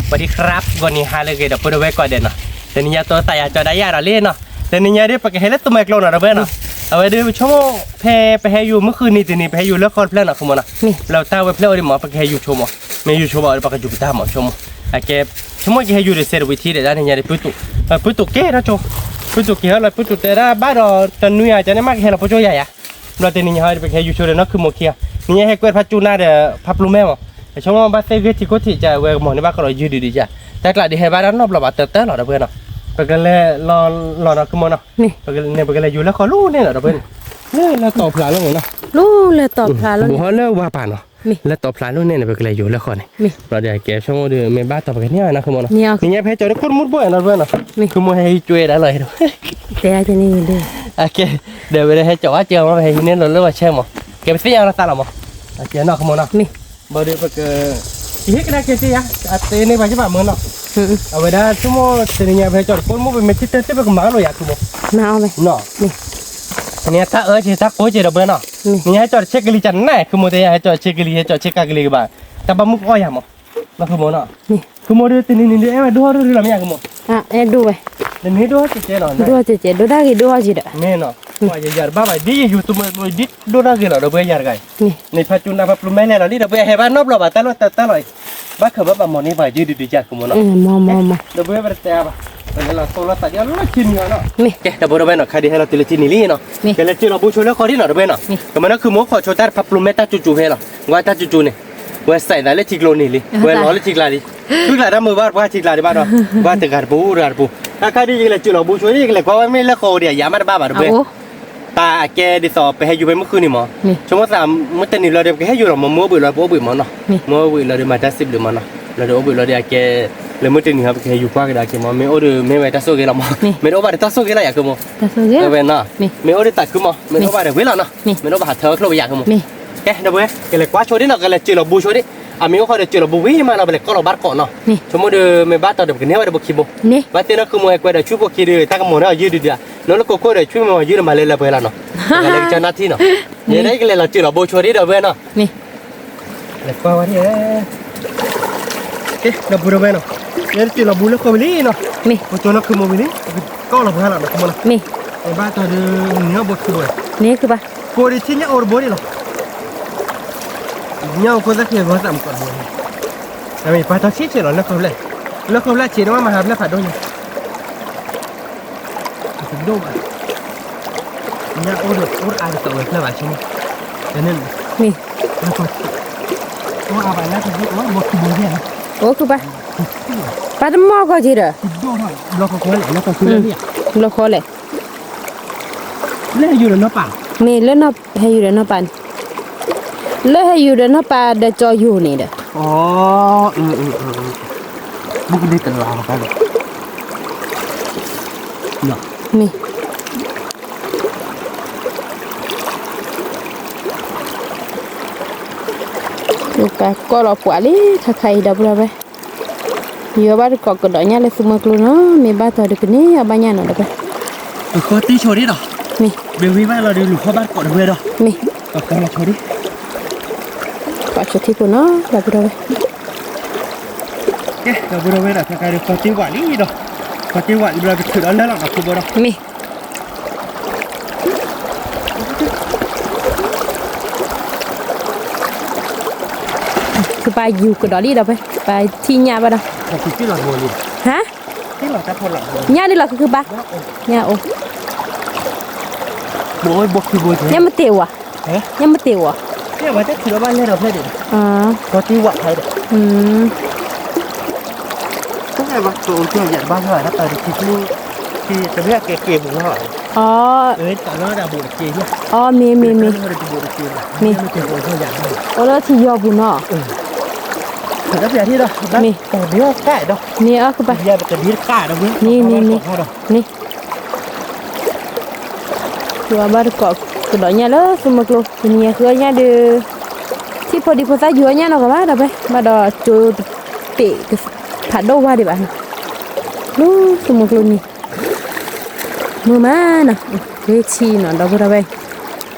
สวัสดีครับ ဂီၤနံၤဟါလၢအဂ့ၤ ဒီပုၢ်ဒီဝဲၢ်ကိးဂၤဒဲးနီၤ, တနံၤညါတိသးယၤကၠီဒၣ်ယၤဒီးလံနီၤ, တနံၤညါဒ်ပကဟဲလၢသူမှဲကျိနီၤ ဒီပုၢ်ဝဲၢ်နီၤ, အဝဲဒ်ဆိကမိၣ် ဖဲပဟဲယူၤမုၢ်ဃုနံၤတနံၤ ပဟဲယူၤလၢဃီတဖျၢၣ်နီၤ ဆိကမိၣ်နီၤ, လၢတၢ်ဝဲဖျၢၣ်အိၣ်ဒံးမး ပကဟဲယူၤဆိမး, မ့ၢ်ယူၤဆိဘၣ်ဒီး ပကယူၤပတၢ်မးဆိကမိၣ်, အကဲ ဆိကမိၣ်ကဟဲယူၤဒီးစဲးတဝံၤထံဒီး တနံၤညါဒ် ပုၢ်တူၣ်ကဲထီၣ်ဆိ, ပုၢ်တူၣ်ကဲထီၣ်လီၤ ပုၢ်တူၣ်တဲဒၣ်ဘၣ်ဒီး တနွံအကန့ၣ်မးကဟဲလီၤပိကၠိယၤယၤ ဘျီတနံၤညါဟီ ပကဟဲယူၤဆိဒီးနီၢ်ခုမိၢ်ခံဂၤ, နံၤညါဟဲကွဲးဖးကၠူနၢ်ဒီး ဖးပျိၤမဲမး, ဆိကမိၣ်ဘၣ်သ့ၣ်ဂ့ၢ်ထံခိၣ်ထံးက အဝဲကမီၤန့ၢ်ဘၣ်ကဒီးယုၢ်ဒုးဒုးယၤ, တၢ်ကျးဒ်ဟဲဘၣ်တၢ်နီတဘျီဘၣ်တၢ်တၢ်လီၤ ဒီပုၢ်ဝဲၢ်နီၤ, ပကလဲၤလီၤလီၤနီၤ ခုမိၢ်နီၤ, န့ၣ်ပကလဲၤယူၤလၢဃီလၢန့ၣ်လီၤ ဒီပုၢ်ဝဲၢ်န့ၣ်, လၢလၢတီၤဖျါလၢန့ၣ်နီၤ, လၢလၢတီၤဖျါလၢန့ၣ် ဘူးဟီလၢဝါပၤနီၤ, လၢတီၤဖျါလၢန့ၣ်န့ၣ် ပကလဲၤယူၤလၢဃီန့ၣ်, ဘျီဒီးကဲဆိကမိၣ်ဒီး မ့ၢ်ဘၣ်တီၤပကန့ၢ်နီၤ ခုမိၢ်နီၤ, နံၤညါဖဲကၠီဒီးခိၣ်တမူတဘိနီၤ ဒီပုၢ်ဝဲၢ်နီၤ, ခုမိၢ်ဟဲဟံးကွဲးဒၣ်လီၤဟဲဒီး တဲန့ၣ် အကဲ, ဒီးဝဲဒၣ်ဟဲကၠီဘၣ်ကဲမး ဟဲဟံးန့ၢ်လီၤလၢပှၤဆဲမး, ကဲပသ့ၣ်ညါလီၤသးလီၤမး, အကဲနီၤ ခုမိၢ်နီၤ, ဘၣ်ဒီးပက ယဟ့ၣ်ကဒါကဲကဲယၤ, အတဲန့ၢ်ပှၤကဘၣ်မၢနီၤ, အဝဲဒၣ်ဆိကမိၣ်တနံၤညါဖဲကၠီဒီးခိၣ်တမူ ပမ့ၢ်ထံၣ်တၢ်သ့ၣ် ပကမၤအီၣ်လိာ်ယၤ ခုမိၢ်, နံၤညါတၢ်အၢက့ၤတၢ်ကိးက့ၤ ဒီပုၢ်ဝဲၢ်နီၤ, နံၤညါဟဲကၠီတဆ့ကလံၤကနၣ် ခုမိၢ်တဲယၤ ဟဲကၠီတဆ့ကလံၤ ဟဲကၠီဆ့ကၤကလံၤကဘၣ်, တၢ်ဘၣ်မုၢ်ကအီၣ်ယၤမး, နီၤ ခုမိၢ်နီၤ, ခုမိၢ်ဒီးတနံၤနံၤဒီး အဲၣ်ဝဲဒိၣ်ထီၣ်ဒိၣ်ထီၣ်လီၤမ့ၢ်ယၤ ခုမိၢ်, အဲၣ်ဒိၣ်ဝဲ, နမ့ၢ်ဒိၣ်ထီၣ်ကဲကဲလီၤ, ဒိၣ်ထီၣ်ကဲကဲ ဒိၣ်တၢ်ဂ့ၤဒိၣ်ထီၣ်က့ၤဒီး, မ့ၢ်နီၤ, ပှၤယၤယၤတဘၣ်ဘၣ် ဒ်ယယူၤသူမုၢ်ကျိဒ်ဒိၣ်တၢ်ဂ့ၤလီၤ ဒီပုၢ်ဝဲၢ်ယၤတဂၤအံၤ, န့ၣ်ဖးကၠူနၢ်ဖးပျိၤမဲလဲၣ်လီၤလံ ဒီပုၢ်ဝဲၢ် ဟဲဘၣ်နီတဘျီဘၣ် တၢ်လီၢ်တၢ်တၢ်လီၤအံၤ, ဘၣ်ခၢၣ်ဘၣ်ပာ်မီၤန့ၢ်ပှၤယုၢ်ဒုးဒုးယၤ ခုမိၢ်နီၤ, ဒီပုၢ်ဝဲၢ် ပတတဲအါဘၣ်, ပလဲၤလီၤသိလီၤသးဒ်အလီၢ်ခံမံၤအီၤနီၤ, ကဲ ဒီပုၢ်ဝဲၢ်နီၤ ခါဒ်ဟဲလီၤတုၤလၢထံနံၤလံနီၤ, ကဲလဲၤစၢၤလီၤဘိဆိလၢဃီဒ်နီၤ ဒီပုၢ်ဝဲၢ်နီၤ, ကမၤနီၢ်ခုမိၢ်ခိးဆိတၢ်ဖးပျိၤမဲတၢ်ကၠူကၠူဖဲလီၤ, ကွၢ်တၢ်ကၠူကၠူန့ၣ်, ဝဲစဲးသးလၢထံကျိန့ၣ်လံ, ဝဲလီၤလၢထံကျါလံ, ထံကျါတၢ်မုာ်ဘၣ်ပှၤထံကျါဒံးဘၣ်ဒီး, ကွၢ်တဂၤတပူၤတဂၤတပူၤ, တၢ်ခါဒ်ယကလဲၤစၢၤလီၤဘိဆိဒ် ယကလဲၤကွၢ်ဝဲမ့ၢ်လၢဃီဒံး ယမးတဘၣ်ဘၣ် ဒီပုၢ်ဝဲၢ် တၢ်အကဲဒ်သိးပဟဲယူၤဖဲမုၢ်ဃုနံၤမး, ဆိကမိၣ်သးမုၢ်တနံၤလီၤဒီး ပကဟဲယူၤလီၤမး မုၢ်အိၣ်ဘှံးလီၤ ပအိၣ်ဘှံးမးနီၤ, မုၢ်အိၣ်ဘှံးလီၤဒီး မၤတၢ်စံးဘျုးမးနီၤ, လီၤဒီးအိၣ်ဘှံးလီၤဒီးအကဲ, လၢမုၢ်တနံၤဟီ ပကဟဲယူၤကွၢ်ကဒါက့ၤမး မ့ၢ်အိၣ်ဒီးမ့ၢ်ဝဲတၢ်ဆိၣ်ဂ့ၤလီၤမး, မ့ၢ်တအိၣ်ဘၣ်ဒီးတၢ်ဆိၣ်ဂ့ၤလီၤယၤ ခုမိၢ်, ဝဲနီၤ, မ့ၢ်အိၣ်ဒီးသးခုမး မ့ၢ်တအိၣ်ဘၣ်ဒီးဝံၤလီၤနီၤ, မ့ၢ်တအိၣ်ဘၣ်ဟးထၢကျိၣ်ဝဲယၤ ခုမိၢ်, ကဲ ဒီပုၢ်ဝဲၢ် ကလဲၤကွၢ်ဆိဒ်နီၤ ကလဲၤစၢၤလီၤဘိဆိဒ်, အမ့ၢ်အိၣ်ဃီဒီးစၢၤလီၤဘိဝံၤမးလီၤ ပလဲၤကီၢ်လီၤဘၣ်တကိးနီၤ, ဆိကမိၣ်ဒီးမ့ၢ်ဘၣ်တီၤဒီး ပကန့ၢ်ဝဲဒီးဘိခံဘိ, ဘၣ်သ့ၣ်နီၢ်ခုမိၢ်ဟဲကွဲးဒီးဆူဘိခံဒီး တၢ်ကမီၤန့ၢ်အီၤယုၢ်ဒုးဒုး, နီၢ်လၢကိးခိၣ်ဒီးဆူမ့ၢ်အီၤယုၢ်ဒီးမၤလဲၤလၢပှဲၤလီၤနီၤ, ပကလဲၤကစၢ်နၢ်ထံနီၤ, ယဲဒၣ်ယကလဲၤလီၤစၢၤလီၤဘိဆိဒ် ဒီပုၢ်ဝဲၢ်နီၤ လဲၤကွၢ်ဝဲဒ်, ကဲ ဒီပုၢ်ဝဲၢ်နီၤ, ယဲတစၢၤလီၤဘိလၢဃီဝံၤလံနီၤ, ပကကၠီနီၢ်ခုမိၢ်ဝံၤလံ, ပကကီၢ်လီၤပှဲၤလီၤနီၤ ခုမိၢ်နီၤ, ဘၣ်တီၤဒီး နံၤအီၣ်ဘိခံဘိ, န့ၣ်ခုဘၣ်, ကိးဒံးထံၣ်ညၣ်အိၣ်တဘိဒံးလီၤ, ညၣ်အိၣ်ခိၣ်သၣ်ခံဂီၤသၣ်မုၢ်ကီၢ်တဘိ, ပှၤတီၤဆံးဆံးလီၤ လၢဃီဖျဲၣ်, လၢဃီဖျဲၣ်ဆံးဒိၣ်မး မၤဟးဖျဲၣ်ဖးဒိၣ်ညါ တဒိၣ်ဘၣ်, ညၣ်အိၣ်ဒီးအိၣ်တအါတကးဝဲဖျၢၣ်ဘၣ်ဆိကမိၣ်, န့ၣ်, အိၣ်အါဘၣ်နၢ်တဒိၣ်လီၤ ဘိခံဘိယဲၢ်လီၤ, အိၣ်ခုဘၣ်, ပှၤတမီၢ်ကီၢ်က့ၤဒီး, ဘျီဃီလဲၣ်, လၢဟဲယူၤဒီးနီၢ်ပၢ်, မ့ၢ်လၢဟဲယူၤဒီးနီၢ်ပၢ်န့ၣ်, လၢဟဲယူၤဒီးနီၢ်ပၢ်ဒီးကၠီယိၤန့ၣ်ဒီး, မ့ၢ် ပကကီၢ်လီၤပှၤလံ ခါခါအံၤ ဒီပုၢ်ဒီဝဲၢ်, ယီၤဘၣ်တကိးကဒီးညၣ်လၢသူမွဲကျိနီၤ မ့ၢ်ဘၣ်တီၤဒီးကန့ၢ်အီၤဘၣ်ညၣ်နီၤ ဒီပုၢ်ဝဲၢ်, ပဃီတ့ဆိဒ်ဒီး, မ့ၢ်, ဒီးဝံၤဘၣ်လီၤဒီးလူၤဃီဘၣ်တကိးဒီပုၢ်ဝဲၢ်ဒီး, မ့ၢ်, ပကီၢ်လီၤဆိဒ် ပှၤဆိထံဖိနီၤ ဒီပုၢ်ဒီဝဲၢ်, ကဲ ဒီပုၢ်ဒီဝဲၢ်ဒီး ခါခါဒီးဃီတ့ဝးလံဒီး, ဃီတ့ဝးလံဘျီကထုးဒီးလၢလီၤဒီးခိၣ်ဘီဒီး, မ့ၢ် ကပၤယူၤကဒီးလံဒီးဖဲ ပထံၣ်ညၣ်ဘၣ်ဒီး, ဟါ, ညၣ်ဒ်လီၤကကပၤ, ညၣ်အိၣ်, ညၣ်မတ့ၢ်ဝဲ, ညၣ်မတ့ၢ်ဝဲ, အီၤ, အီၤ မ့ၢ် မ့ၢ် မ့ၢ်, မ့ၢ်, အိၣ်လၢထံယီၤပူၤနီၤ, မ့ၢ်, မ့ၢ်အီၤကပၤ, မ့ၢ်, မ့ၢ်, မ့ၢ်, ယွၤဘၣ်တကိးကဒီးညၣ်လၢသူမွဲကျိ တနံၤညါဃုအီၣ်ညၣ်ဒီး, ထံဖိဒံဖိသၣ်ယူၤအီၣ်ညၣ်နီတဂၤဘၣ်ဒီးဖဲ ဘၣ်ဒီးကၠိတပ့ၢ်ဖးဒိၣ်ဝါဒံးဘၣ်နီၤ, လၢသူမွဲကျိနံၤ မုာ်မးနီၤ, ဂ့ၢ်ထံနီၤ ဒီပုၢ်ဒီဝဲၢ်,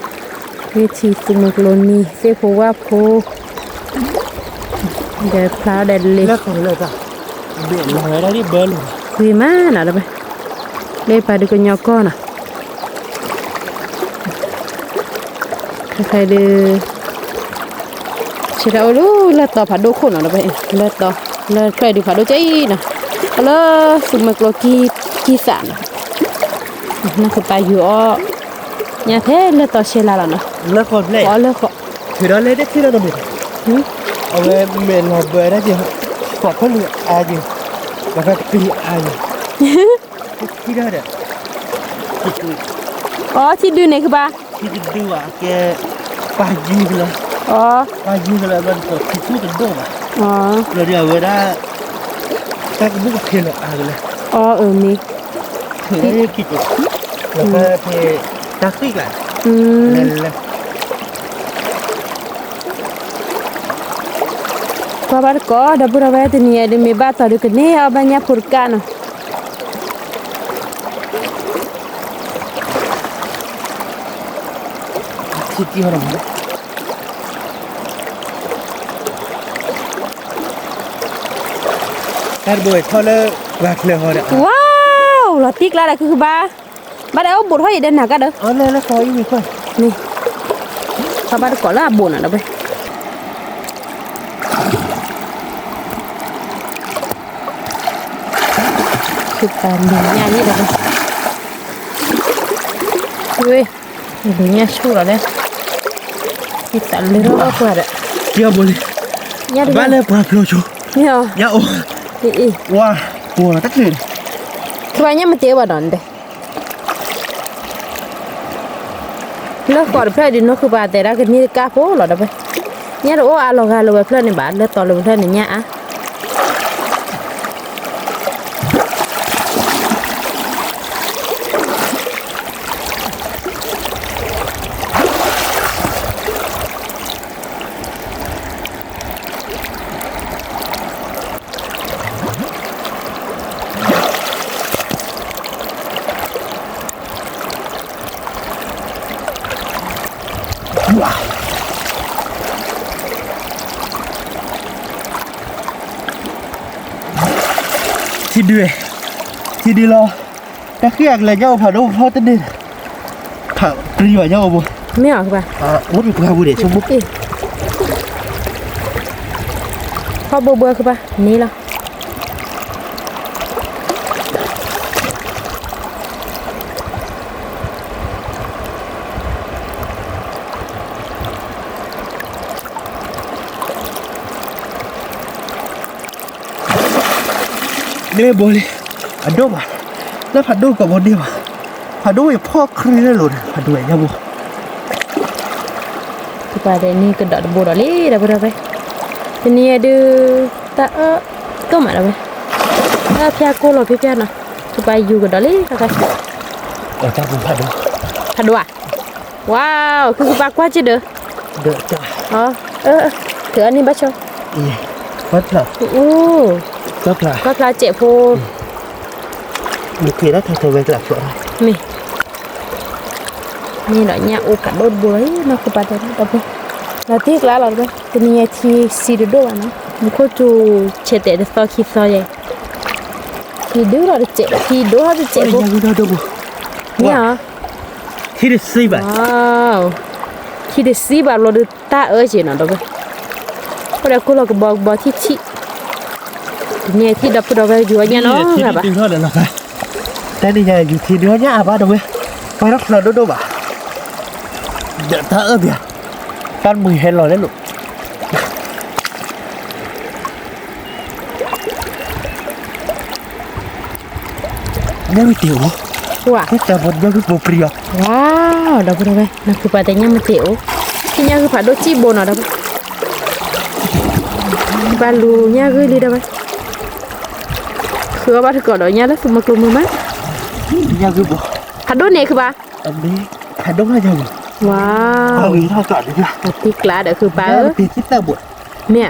ဂ့ၢ်ထံသူမွဲကျိနံၤ သ့ၣ်ဖိဝၣ်ဖိ, ဒီးဖျါဒီးလ့ၤ, လၢ ဘ့ၣ်လီၤဝဲဒၣ်ဒ်ဘၢလိာ်, ဝံၤမးနီၤဒီး, လၢပာ်ဒုးကညီကီၢ်နီၤ, ခဲခဲဒုး ဆဲးတၢ်အိၣ်လၢလၢၢ်တီဖးဒိၣ်ခိၣ်နီၤဒီး, လၢၢ်တီ, လၢဖျၢၣ်ဒုးဖးဒိၣ်ကဲအံၤနီၤ, အလၢသူမွဲကျိခံသးနီၤ, နၢ်ခုပာ်ယူၤအီၤ, ညါဖဲလၢၢ်တီဆဲးလၢ်လီၤနီၤ, လၢၢ်ဃီဖျဲၣ်, အီလၢၢ်ဃီ, ထုးဒီးလဲၤတထံၣ်လၢတမ့ၢ်, အဝဲမဲာ်လီၤဘၢဒၣ်က့ၤ, ပှၤဖီၣ်လံအါက့ၤ, ပှၤဖီၣ်ကပ့ၤအါက့ၤ, ထံဒၢဒီး, အီထံဒုန့ၣ်ကဘၣ်, ထံတဒုဘၣ်ကဲ, ပာ်ယံၤကလၢ, ပာ်ယံၤကလၢဘျီဒ်သိးထံထူတဒိၣ်ဘၣ်, ဘျီဒ်အဝဲဒၣ်, တၢ်ကဘူၣ်ကဖ့လီၤအါကလၢ, အီအၢမ့ၢ်, ထံ, လီၤဖဲဖဲ, တၢ်ဃံၣ်ကျါ, လဲၤလဲၤ ကွၢ်ဘၣ်တကိး ဒီပုၢ်ဒီဝဲၢ် တနံၤအံၤဒုးမ့ၢ်ဘၣ်တီၤဒုးကန့ၢ်အီၣ်ဘၣ်ညၣ်ဖိတကၣ်နီၤ. တၢ်တဘိထီၣ်လၢပှၤချၢဃီဒီး ဝါ, လီၤတံၢ်ကျါဒီးခုကဘၣ်, ဘၣ်ဒီးအိၣ်ဘူးထီၣ်အံၤဒီးနၤကါဒီး, န့ၣ်, ပှၤဘၣ်တကိးလၢအဘူးနီၤဒီးဝဲ ခုပာ်လူၤညၣ်န့ၣ်ဒီး, ဝ့ၢ်, လူၤညၣ်ဆူၣ်လီၤလဲၣ်, ယသးလၢထီၣ်ပှၢ်ဒီး, ကဘၣ်လၢပှၤဖျိးဆိ, ညၣ်အိၣ်, ဝါ, ပှၤတချုး, ပှၤညၣ်မတ့ၢ်ဘၣ်ဒီးန့ၣ်ဒီး လၢဃီတဖျၢၣ်ဒုး နီၢ်ခုပာ်တဲဒၣ်ကန့ၢ်တကၣ်ဖိလီၤဒီးဝဲ, ညၣ်တအိၣ်အါလီၤဂာ်လၢဝဲဖျၢၣ်န့ၣ်ဘၣ်, လၢတီၤလၢဝဲဖျၢၣ်န့ၣ်ညၣ်အါ ထံဒု, ထံဒုလီၤ, တၢ်ဃံၣ်အကလဲၤညၣ်အိၣ်ဖးဒိၣ်ဖီတန့ၢ်, ဖးပြံဘၣ်ညၣ်အိၣ်ဘိ, မ့ၢ်အီၤကဘၣ်, အိၣ်တပှၢ်ပူၤဒံးဆိ, ဖီဘိဘိကဘၣ်န့ၣ်လီၤ. န့ၣ်ဘိလံ, အဒိၣ်ဘၣ်, လၢဖးဒိၣ်ကဘီန့ၢ်ဘၣ်, ဖးဒိၣ်ဝဲဖီၣ်ခရံာ်လၢလိၤန့ၣ် ဖးဒိၣ်ဝဲညၣ်ဘိ, တပှၤဒဲးန့ၣ်ကဒီးတဘိဒီးလံ ဒီပုၢ်ဒီဝဲၢ်, တနံၤအံၤဒုး, တၢ်အၢ, ကီၢ်မးဒီးဝဲ, တၢ်ဖၠၣ်ကိၢ်လီၤဖျါဖျါနီၤ, တပှၤယူၤကဒီးလံတၢ်, ဖးဒိၣ်ဧါ, ဝါ, ခုကပာ်ကွၢ်က့ၤဒီး, ထုးအန့ၣ်ဘၣ်ဆိ, ကွၢ်ဖျါစဲးဖိ, မ့ၢ်, မ့ၢ်ဒီးညၣ်အိၣ်ဖးဒိၣ်တဘိလီၤ, နီၢ်ခိပာ်တဲဒီး, လီၤတံၢ်ကျါလီၤတဘိ, တနံၤညါထံဆံးတဒိၣ်ဘၣ်နီၤ, မူခိၣ်စူၤဆဲးတဲာ်တသီခံသီယဲၢ်, ထံဒုလီၤတစဲး, ထံဒိၣ်ထီၣ်တစဲးဖိ, မ့ၢ်ဧါ, ထံတစံဘၣ်, ထံတစံဘၣ်ဘျီဒုးတၢ်အၢက့ၤနီၤဒီးဝဲ, အိၣ်ဒီးကိၢ်လီၤကဘီကဘီထံထံ, တနံၤထံဒီပုၢ်ဒီဝဲၢ်ယူၤအီၣ်ညၣ်နီၤဂၤဘၣ်, တနံၤညါယူၤထံဒုးအီၣ်ညၣ်အါဘၣ်ဒီးဝဲ, ပှၤထီၣ်ချၢဒိၣ်ဒိၣ်ဘၣ်, ဒီးတၢ်အၢဘၣ်, တၢ်မုာ်ဟဲလီၤလဲၣ်လိာ် ညၣ်ဂုၢ်တ့ၢ်အိၣ်, ညၣ်ဂုၢ်တ့ၢ်အိၣ်, ဝါ, ဒီပုၢ်ဒီဝဲၢ် နီၢ်ခိပာ်တဲညၣ်မ့ၢ်တ့ၢ်အိၣ်, ထံၣ်ညၣ်ဂုၢ်ဖးဒိၣ်စံၣ်ဘိနီၤဒီးဝဲ, ဘၣ်လူၤညၣ်ဂုၢ်လံဒီးဝဲ, ဃုအီၣ်ဘၣ်တကိးဒီးညၣ်လၢသူမွဲကျိမုာ်မး, ညၣ်ဂုၢ်ဘိ, ဖးဒိၣ်န့ၣ်ခုဘၣ်, ဖးဒိၣ်ညၣ်ဂုၢ်, ဝါ, တံၢ်ကျါဒီးခုပာ်ဧၢ, မ့ၢ်ဧါ မ့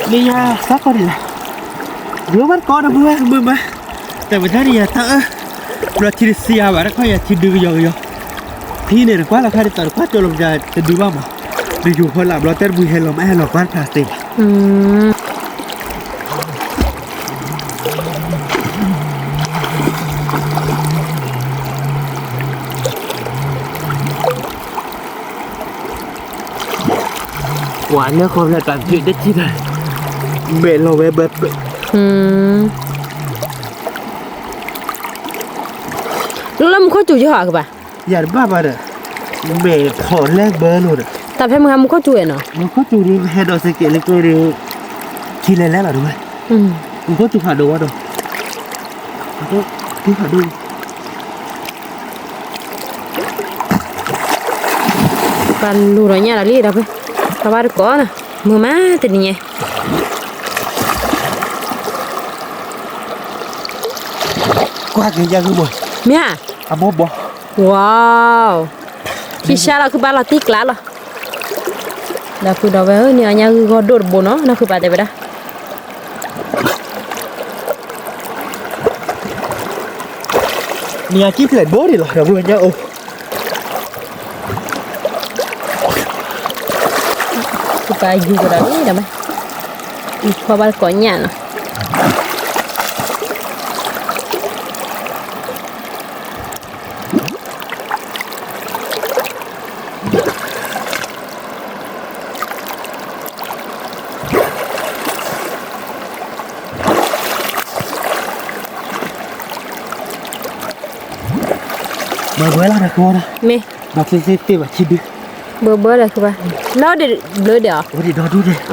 ၢ်ယၤသးကီၢ်ဒံးလီၤ, ယိဘၣ်တကိးဒီပုၢ်ဝဲၢ်မုာ်မး, တၢ်ပတၢ်န့ၣ်ယၤတၢ်အၢ, ဘျီထံတစံယၤဘၣ် တခီယၤထံဒုးကယီကယီ, ထံန့ၣ်တကွၢ်လီၤခါဒ်သိးတကွၢ်ကၠီလီၤပယၤတဒုးဘၣ်မး, နယူၤဖီလာ်ဘျီတဲတပူၤဟဲလီၤမးဟဲလီၤကွၢ်တဖျါသ့လီၤ. ကွၢ်လၢဃီဖျၢၣ်တၢ်ဘျုးတထံၣ်တၢ်, မဲာ်လီၤဝဲဘၢဘၢ, လၢမူခိၣ်စူၤယဟီၣ်ကဘၣ်, ယၤတဘၣ်ဘၣ်ဒီး, မဲာ်ဖီၣ်လဲဘၢလိာ်ဒီး, တၢ်ဖဲမုၢ်ဟါမူခိၣ်စူၤဝဲနီၤ, မူခိၣ်စူၤဒ်ဟဲဒီးစ့ကဲးလၢကျိဒီး, ထံလဲၤလဲၤလီၤဒဝဲ, မူခိၣ်စူၤဖးဒိၣ်ဝဲဒီး, ထံဖးဒိၣ် ပှၤလူၤဒီးညၣ်ဒီးလံဒီးဖဲ, ပှၤဘၣ်တကိးနီၤ, မုာ်မးတနံၤညါ, ကွၢ်က့ၤညၣ်ဂုၢ်ဘိ, မ့ၢ်ဧါ, အဘိဘိ, ဝါ, ထံဆါလီၤခုၣ်ဘၣ်လီၤတံၢ်ကျါလီၤ, ဒီပုၢ်ဒီဝဲၢ်ဧၢ န့ၢ်အီၤညၣ်ဂုၢ်ဂီၢ်ဒိၣ်တဘိနီၤ နီၢ်ခုၣ်ပာ်တဲဝဲဒၣ် နံၤအကံၢ်ဖျဲးဘိန့ၣ်လီၤ ဒီပုၢ်ဝဲၢ်ညါအိၣ်, ပၢ်ယူၤကဒီးလံဒီးမး, ယူၤဖီဘၣ်တကိးညၣ်နီၤ, ဘၢဘၢလီၤဒီးကဝီၤဒီး, မ့ၢ်, ဘၣ်ချ့ချ့သ့ဘၣ်ထံဒု, ဘၢဘၢဒီးကဘၣ်, လီၤဒ်ဘျၢဒဲးအီၤ, အိၣ်ဒံးဒီဒူၣ်ဒဲး, အ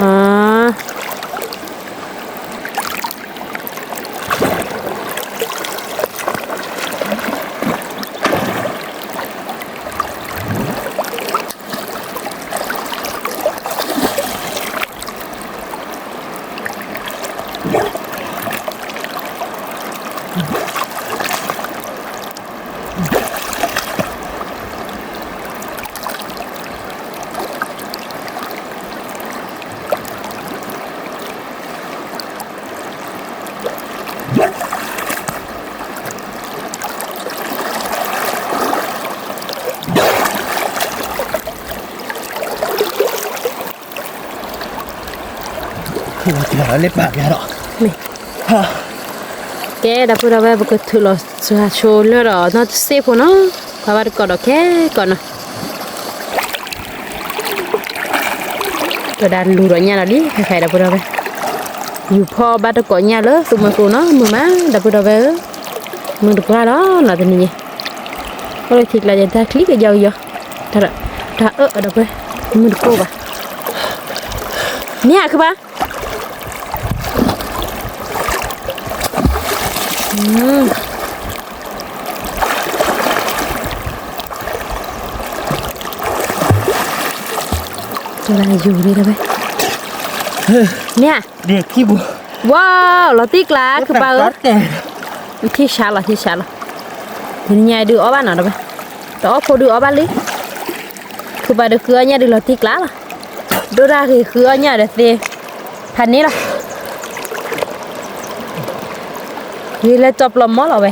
ၢ လၢပာ်ပျါဒီး, ကဲ ဒီပုၢ်ဒီဝဲၢ် ပကထုးလီၤစှၤဆိလၢဒီးနီၢ်တစ့ဖိနီၤ, ပှၤဘၣ်တကိးဒီးခဲကိးနီၤ, ပဒၣ်လူၤဒီးညၣ်လီၤလံ ခဲခါအံၤ ဒီပုၢ်ဒီဝဲၢ်, ယူၤဖီဘၣ်တကိးညၣ်လၢသူမွဲကိနီၤ, မုာ်မး ဒီပုၢ်ဒီဝဲၢ်ဧၢ, မုာ်တပှၢ်လီၤနီၤတနံၤညါ, အိၣ်လၢထံကျါယတၢ်ချံကယီကယီ, တၢ်အၢၣ်ဒီပုၢ်, မုာ်တကိၢ်ဘၣ်, မ့ၢ်ဟးခုဘၣ် တၢ်ယူၤလံတဝဲ, မ့ၢ်ဧါ, ဝါ, လီၤတံၢ်ကျါ ခုပၢ်ဧၢ, ထံၣ်ဆါလီၤ ထံၣ်ဆါလီၤ, တနံၤညါဒုးအီၣ်ဘၣ်နီၤတဝဲ, တအီၣ်ဖိဒုးအီၣ်ဘၣ်လံ ခုပာ်ဒီးဃုအီၣ်ညၣ်ဒုးလီၤတံၢ်ကျါလီၤ, ဒိၣ်တၢ်ဂ့ၤဃုအီၣ်ညၣ်ဒီးသ့, ဖးန့ၣ်လီၤ, ဂ့ၤလၢကၠီပျီမီၢ်လီၤဝဲ,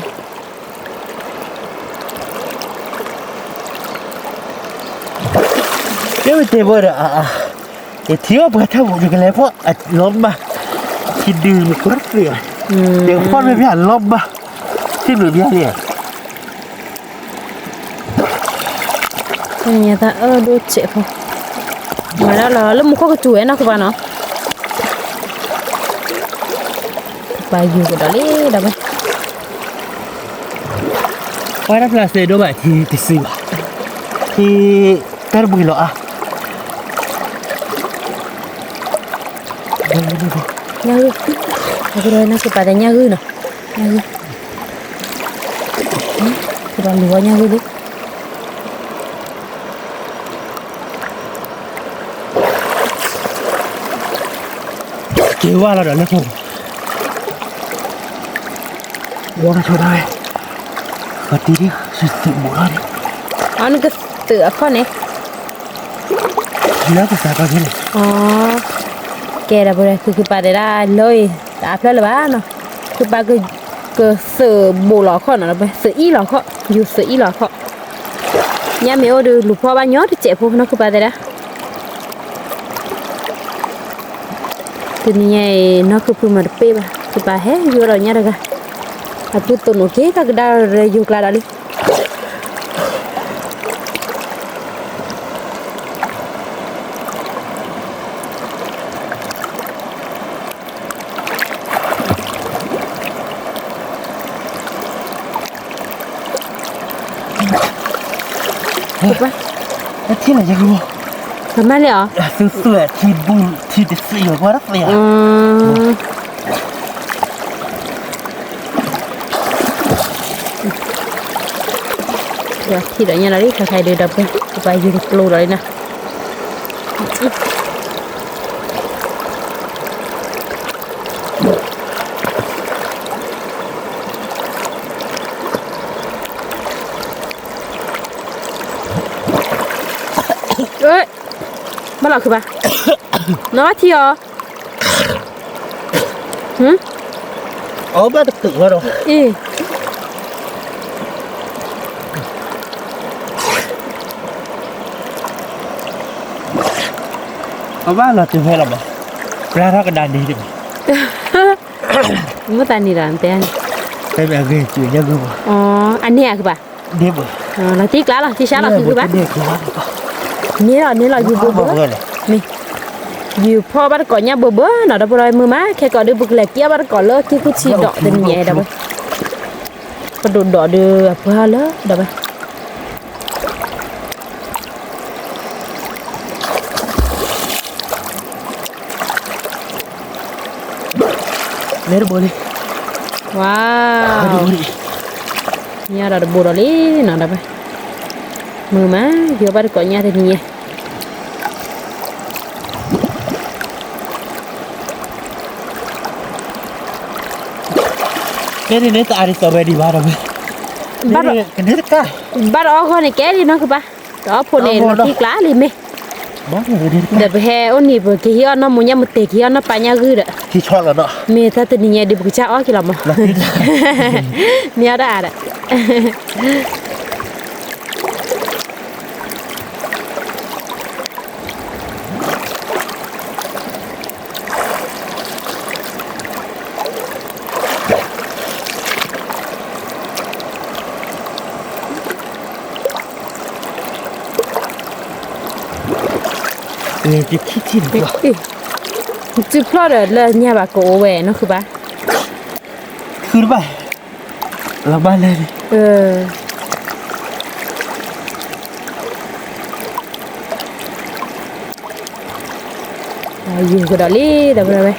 ယမ့ၢ်တဲဘၣ်ဒီး, ယထံၣ်အီၣ်ပှၤထၢၣ်ပူၤ ယကလဲၤဖီၣ်အလီၤမၢ်, ယဒုးမကွၢ်တသ့, ယကဖီၣ်မ့ၢ်ဘၣ်အလီၤမၢ်, ထံၣ်မ့ၢ်ဘၣ်န့ၣ် တၢ်အၢဒိၣ်စဲးဖိ, မၤဒၣ်လီၤလၢမူခိၣ်ကစူၤဝဲနီၢ်ကပၤနီၤ, ပၢ်ယူၤကဒီးလံဒီးဘၣ်, ပှၤတဖျါစဲးဒိၣ်ဘၣ်ထံတစံးဘၣ်, ထံတၢ်တပှ့ၤလီၤအါ ညၣ်ဂုၢ်, အကဒီးနီၢ်ကပၤဒီးညၣ်ဂုၢ်နီၤ, ညၣ်ဂုၢ်, ကဒီးလူၤဝဲညၣ်ဂုၢ်လံ, က့ၤဝါလီၤဒီးလၢခိၣ်, ဝါကဆိဒၣ်ဝဲ, ကတံၤဒ်, သုးဘူးလီၤဒ်, အနကသုးအခီၣ်န့ၣ် လၢကစးကီၢ်န့ၣ်, ကဲဒီးပဝဲ ခုခုပာ်တဲဒၣ်လၢအံၤ တအါဖျၢၣ်လၢၤဘၣ်နီၤ, ခုပာ်က, က ကသုးဘိၣ်လီၤခီၣ်နီၤ ဒီပုၢ်ဝဲၢ်, သုးအံၣ်လီၤခီၣ်, ယူၤသုးအံၣ်လီၤခီၣ်. ညါမ့ၢ်အိၣ်ဒီးလူၤဖီၣ်ဘၣ်ညီတစဲးဖိနီၢ်ခုၣ်ပၢ်သ့ဒၣ်. တနံၤညါအံၤ နီၢ်ခုၣ်ဖုမၤတပ့ၢ်ဘၣ်, ခုၣ်ပၢ်ဟဲယူၤဒီးညါတဂၤ, အဖုသိးနိးက့ၤတၢ်ကဒါဒီးယူၤကျါဒီးလံ. ထံၣ်လီၤယၤဂုၢ်, ပမၤလဲၣ်အီၤ, သုသုထံဘူ, ထံတသ့ယၤကွၢ်တသ့ယၤ. ထံၣ်ဒီးညါလီၤလံ ခါခါအံၤဒုးဒီပုၢ်ဝဲၢ်, ပပၢ်ယူၤတကျိၤဒီးလံနီၤ. ဘၣ်လီၤခုၣ်ပၢ်, နီၢ်ဘၣ်ထံအီၤ, အီၣ်ဘၣ်တကုးဝဲဒီး, အ့ အီၣ်ဘၣ်လီၤတုၤဖဲလီၤဘၣ်, ပြၢထီၣ်ကဒါဒ့ဒံးဘၣ်. မ့ၢ်သးနံၤဒီးတဲ, တဲဘၣ်အဂ့ၤစူၤယဲဂုၢ်ဘၣ်, အန့ၣ်အကဘၣ်, လီၤတံၢ်ကျါလီၤ တံၢ်ဆါလီၤသုဂုၢ်ဘၣ်, န့ၣ်လီၤန့ၣ်လီၤ ယူၤဘိဘိ, ယူၤဖီၣ်ဘၣ်တကိးညၣ်ဘိဘိနီၤ ဒီပုၢ်ဝဲၢ်မုာ်မး ခဲကိးဒုး ပကလဲၤက့ၤအီၣ်ဘၣ်တကိးလၢက့ၤကူၣ်ထံဒီးတနံၤညါဒီး, ပဒိၣ်ဒီးဒုးအပှၤလၢဒီးဘၣ်. လဲၤတဘိလံ, ဝါ, ညါဒီးတဘိဒီးလံနီၤဒီးဘၣ်, မုာ်မး ယူၤဘၣ်တကိးညၣ်တနံၤညါ. ကဲဒ်န့ၣ် တအါဒ်သိးဝဲဒံးဘၣ်ဒီးဝဲ, ကန့ၣ်တကါ, ဘၣ်တအီၣ်ဂီၢ်န့ၣ် ကဲဒ်နီၢ်ခုၣ်ပၢ်, တအီၣ်ဖိန့ၣ် လီၤတံၢ်ကျါလံမ့ၢ်, ဒီးပဟဲအိၣ်နံၤ ပကဟံးအီၣ်နီၢ်မူညၣ်မူတဲာ် ကဟံးအီၣ်နီၢ်ပၢ်ညၣ်ဂုၢ်ဒီး, မ့ၢ်တၢ်တနံၤညါဒ်ပကစၢ်အီၣ်က့ၤလီၤမး, မ့ၢ်အီၣ်တၢ်အါဒီး သုဖျီၣ်ဒီးလၢညါဘၣ်ကအိၣ်ဝဲနီၢ်ခုၣ်ပၢ်, ခုတဘၣ်, လီၤဘၣ်လဲၣ်, ယူၤကဒီးလံဒီးဝဲ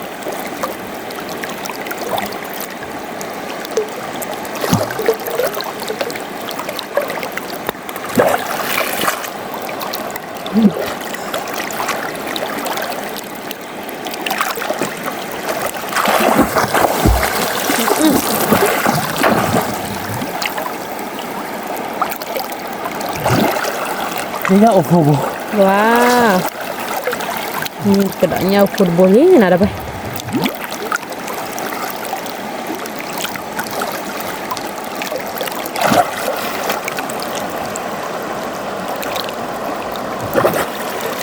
ညၣ်အိၣ်ဖိဘိ, ဝါ, ကဒီးညၣ်အိၣ်ဖိတဘိလံနီၤဒီးဝဲ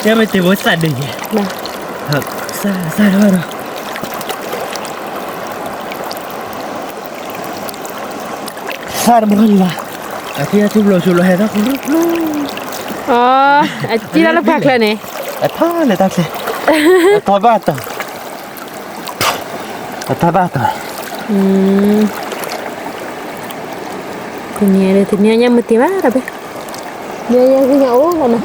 ယမ့ၢ်တ့ၢ်ဘိသၣ်ဒ်ယဲ, သၣ်, သၣ်တဘၣ်ဒီး, သၣ်တဘၣ်လၢ်, အထံအထံဘျီၣ်ဆိးလီၤဟဲထီၣ်ကျိကျိ, အထံလၢ်လၢပှၤချၢန့ၣ်, အထီၣ်လၢတၢ်ချၢ, အထီၣ်ဘၣ်တီၤ အတၢ်ဘၣ်တီၤ, တနံၤညါမ့ၢ်တ့ၢ်ဘၣ်ဒီးဘဲ, ညါညါဂ့ၢ်ညါအိၣ်လီၤနီၤ.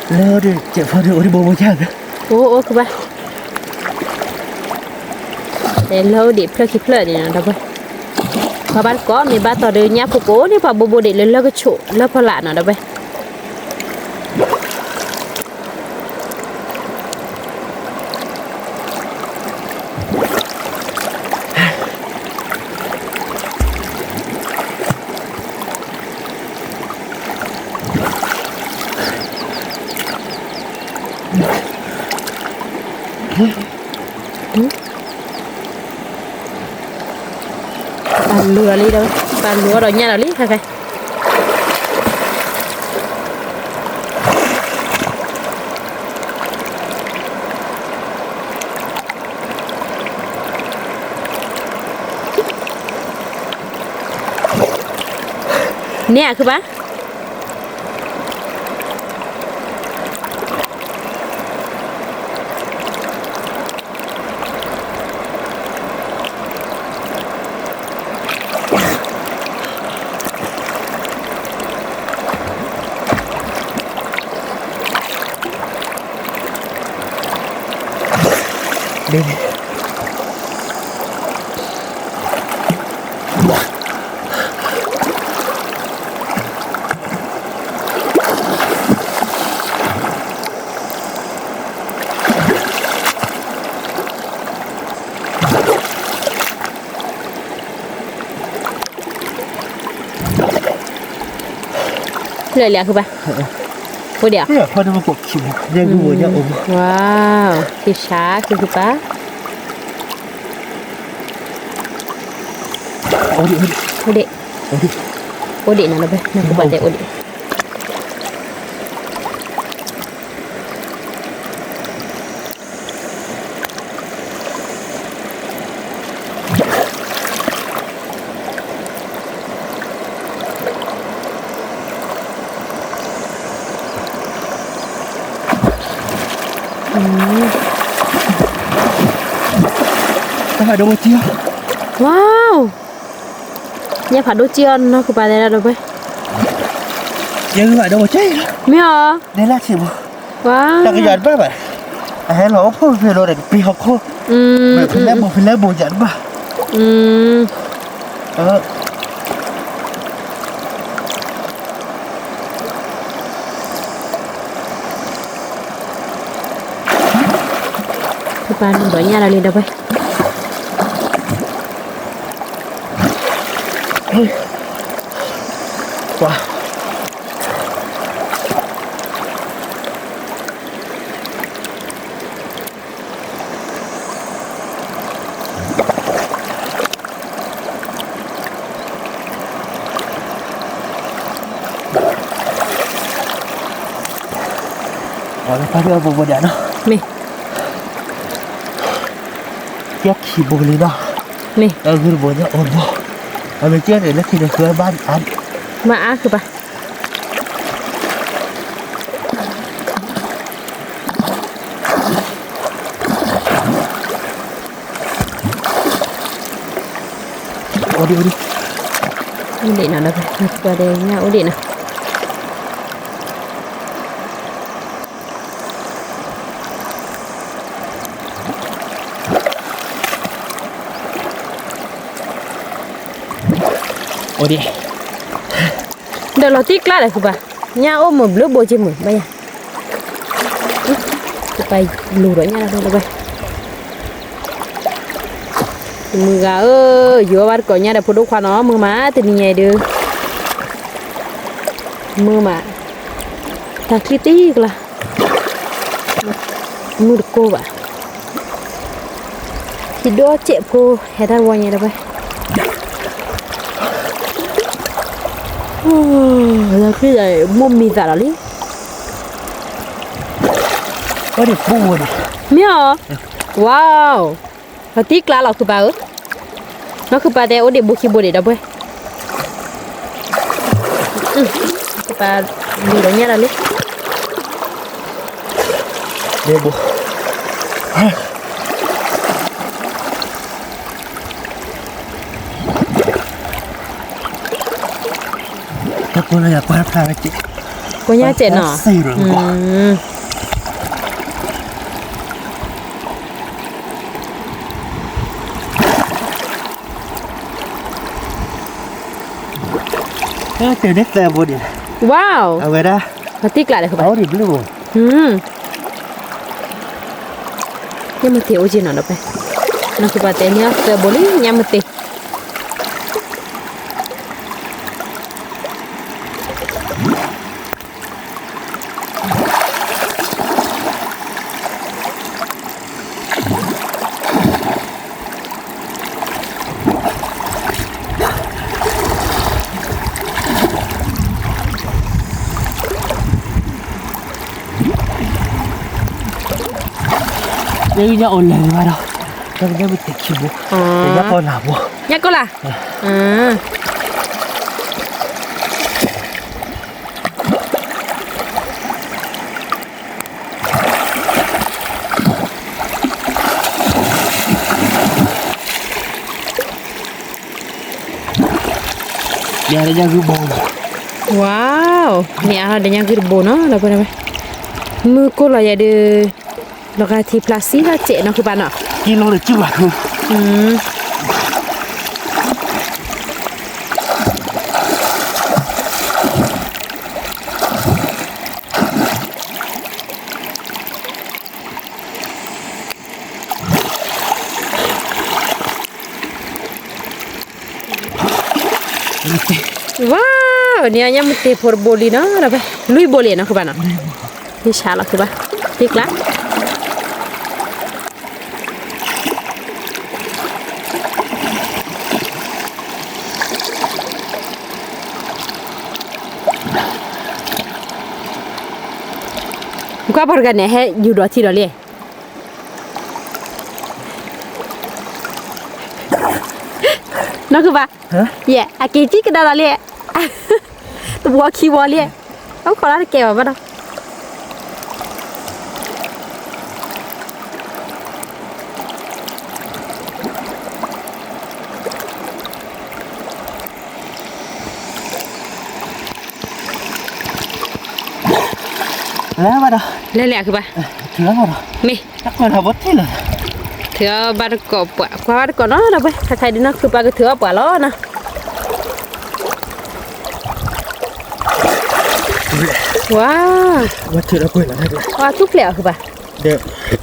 လၢဒုး ကဲးဖီဒုး အိၣ်ဒံးဘိဘိယၢ်, အိၣ်အိၣ်ကဘၣ်, လၢအိၣ်ဒံးဖျၢၣ်ခံဖျၢၣ်န့ၣ်ဒီး, ပှၤဘၣ်တကိး မ့ၢ်ဘၣ်တီၤဒုး ညၣ်ဖိကအိၣ်န့ၣ် ပှၤဘိဘိဒံးလၢလၢကဆိးလၢဖီလာ်နီၤဒီးဝဲ တ ပာ်လိၤဒီးလံဒီး, ပာ်လိၤဒီးညၣ်ဒီးလံ, ခဲခဲ. န့ၣ်အခုပၢ် လၢလၢခုပၢ်, အိၣ်ဒံး, ဝါ, က့ၤဆါ ခုခုပၢ်, အိၣ်ဒံး, အိၣ်ဒံး, အိၣ်ဒံးနီၤ, နဘၣ်တဲအိၣ်ဒံး. ဝါ, ညၣ်ဖးဒိၣ်စံၣ်အီၤနီၢ်ခုပၢ်တဲဒၣ်ဒီးပှဲၤ, ယဖးဒိၣ်စံၣ်, မ့ၢ်အီၤ, ဒဲလၢဆံးဘိ, ဝါ, တၢ်ကယၤတဘၣ်ဘၣ်, အဟဲလီၤအိၣ်ဖှိၣ်ဖဲလီၤဒီးကပ့ၤဟီၣ်ခိၣ်, မ့ၢ်ဖဲလဲၣ်ဘိဖဲလဲၣ်ဘိယၤတဘၣ်. ပၢ်လူၤဒီးညၣ်လီၤလံဒီးပှဲၤ, ပှၤ ပှၤလၢပၢ်ဒိၣ်အဘိဘိဒၣ်နီၤ, မ့ၢ် ယခံဘိလံနီၤ, မ့ၢ် အဂုၢ်တဘိညါအိၣ်ဘိ, အမ့ၢ်ကဲန့ၣ်လၢခံန့ၣ်ဃုဘၣ်အါ, မ့ၢ်အါခုပၢ် အိၣ်ဒံး, အိၣ်ဒံး, အိၣ်ဒံးနီၤ, ပှၤဒဲးညၣ်အိၣ်ဒံးနီၤ. အိၣ်ဒံး, ဒီးလီၤတံၢ်ကျါဒီးခုပၢ်, ညၣ်အိၣ်မုာ်ဘျုးဘိက့ၤမုာ်ဘၣ်ယၤ, ပၢ်လူၤဒီးညၣ်လီၤတဘၣ်. မုၢ်ဂၤဧၢ, ယိၤဘၣ်တကိးညၣ်ဒီးဖိဒိၣ်ခွါနီၤ, မုာ်မးတနံၤညါအံၤဒုး, မုာ်မး, တၢ်ချံတံၢ်ကျါ, မုာ်တကိးဘၣ်, ခံဒိၣ်စဲးဖိဟဲတၢ်တဝီညါဒီးဝဲ, တၢ်ချံမိၢ်မံၤသးလီၤလံ. မ့ၢ်အီၤ, ဝါ, ပှၤတံၢ်ကျါလီၤခုပၢ်ဧၢ, နီၢ်ခုပၢ်တဲအိၣ်ဒံးဘိခံဘိဒံးဒီးပှဲၤ, ပၢ်လူၤဒီးညၣ်ဒီးလံ. တၢ်ကိးလၢယကွၢ်ဖျါဝဲက့ၤ, ကိးညါစဲးနီၤ, တဲဒ်သၢဘိန့ၣ်, ဝါ, အဝဲဒၣ်, ပှၤတံၢ်ကျါဒီး, ညၣ်မ့ၢ်တ့ၢ်အိၣ်က့ၤနီၤဒီးပှဲၤ, နီၢ်ခုပၢ်တဲညၣ်သၢဘိလံ ညၣ်မ့ၢ်တ့ၢ်. ညၣ်အိၣ်လဲၤဘၣ်ဒီး, တၢ်ကဘၣ်မ့ၢ်တခံဘိ, ညၣ်ကီၢ်လၢ်ဘိ, ညၣ်ကီၢ်လၢ်, မ့ၢ်အါဒီးညၣ်ဂုၢ်ဘိ, ဝါ, မ့ၢ်အါဒီးညၣ်ဂုၢ်တဘိနီၤ ဒီပုၢ်ဒီဝဲၢ်, မုၢ်ကိၢ်လီၤယဲဒုး, လီၤဂာ်ထံဖျါစံလီၤစဲးနီၤ ခုၣ်ပၤနီၤ, ကံလီၤဒီးစုၣ်ဘၣ်ခုၣ် ဝါ, န့ၣ်ညၣ်မ့ၢ်တ့ၢ်ဖိတဘိလံနီၤ ဒီပုၢ်, လွံၢ်ဘိလံနီၤ ခုၣ်ပၤနီၤ, ယဆါလီၤခုၣ်ပၤ, တ့ကျါ ကွၢ်ပှၤတဂၤန့ၣ် ဟဲယူၤဒီးထံဒီးလံ, နီၢ်ခုၣ်ပၤ, ယဲ အက့ၤကံၣ်ကဒါဒီးလံ, တဝီခံဝီလံ, အိၣ်ခိးလၢတကဲဘၣ်ဘၣ်ဒီး လဲၤဘၣ်ဒီး, လဲၤလဲၤခုၣ်ပၤ, ထုးဘၣ်ဒီး, မ့ၢ်, တၢ်ကွၢ်ထီၣ်ဘီထံၣ်လီၤ, ထုးအီၣ်ဘၣ်တကိးပှၤ ကွၢ်ဘၣ်တကိးနီၤ ဒီပုၢ်ဝဲၢ် ခဲခါဒုးနီၢ်ခုၣ်ပၤ ကထုးအီၣ်ပှၤလီၤနီၤ, ဝါ, ဝါထူၣ်ဖျဲးအီၤခုၣ်ပၤ, ဒီးပှၤဘျ့ဘျ့သး, ပှၤဘျ့ဘျ့သး ဒီ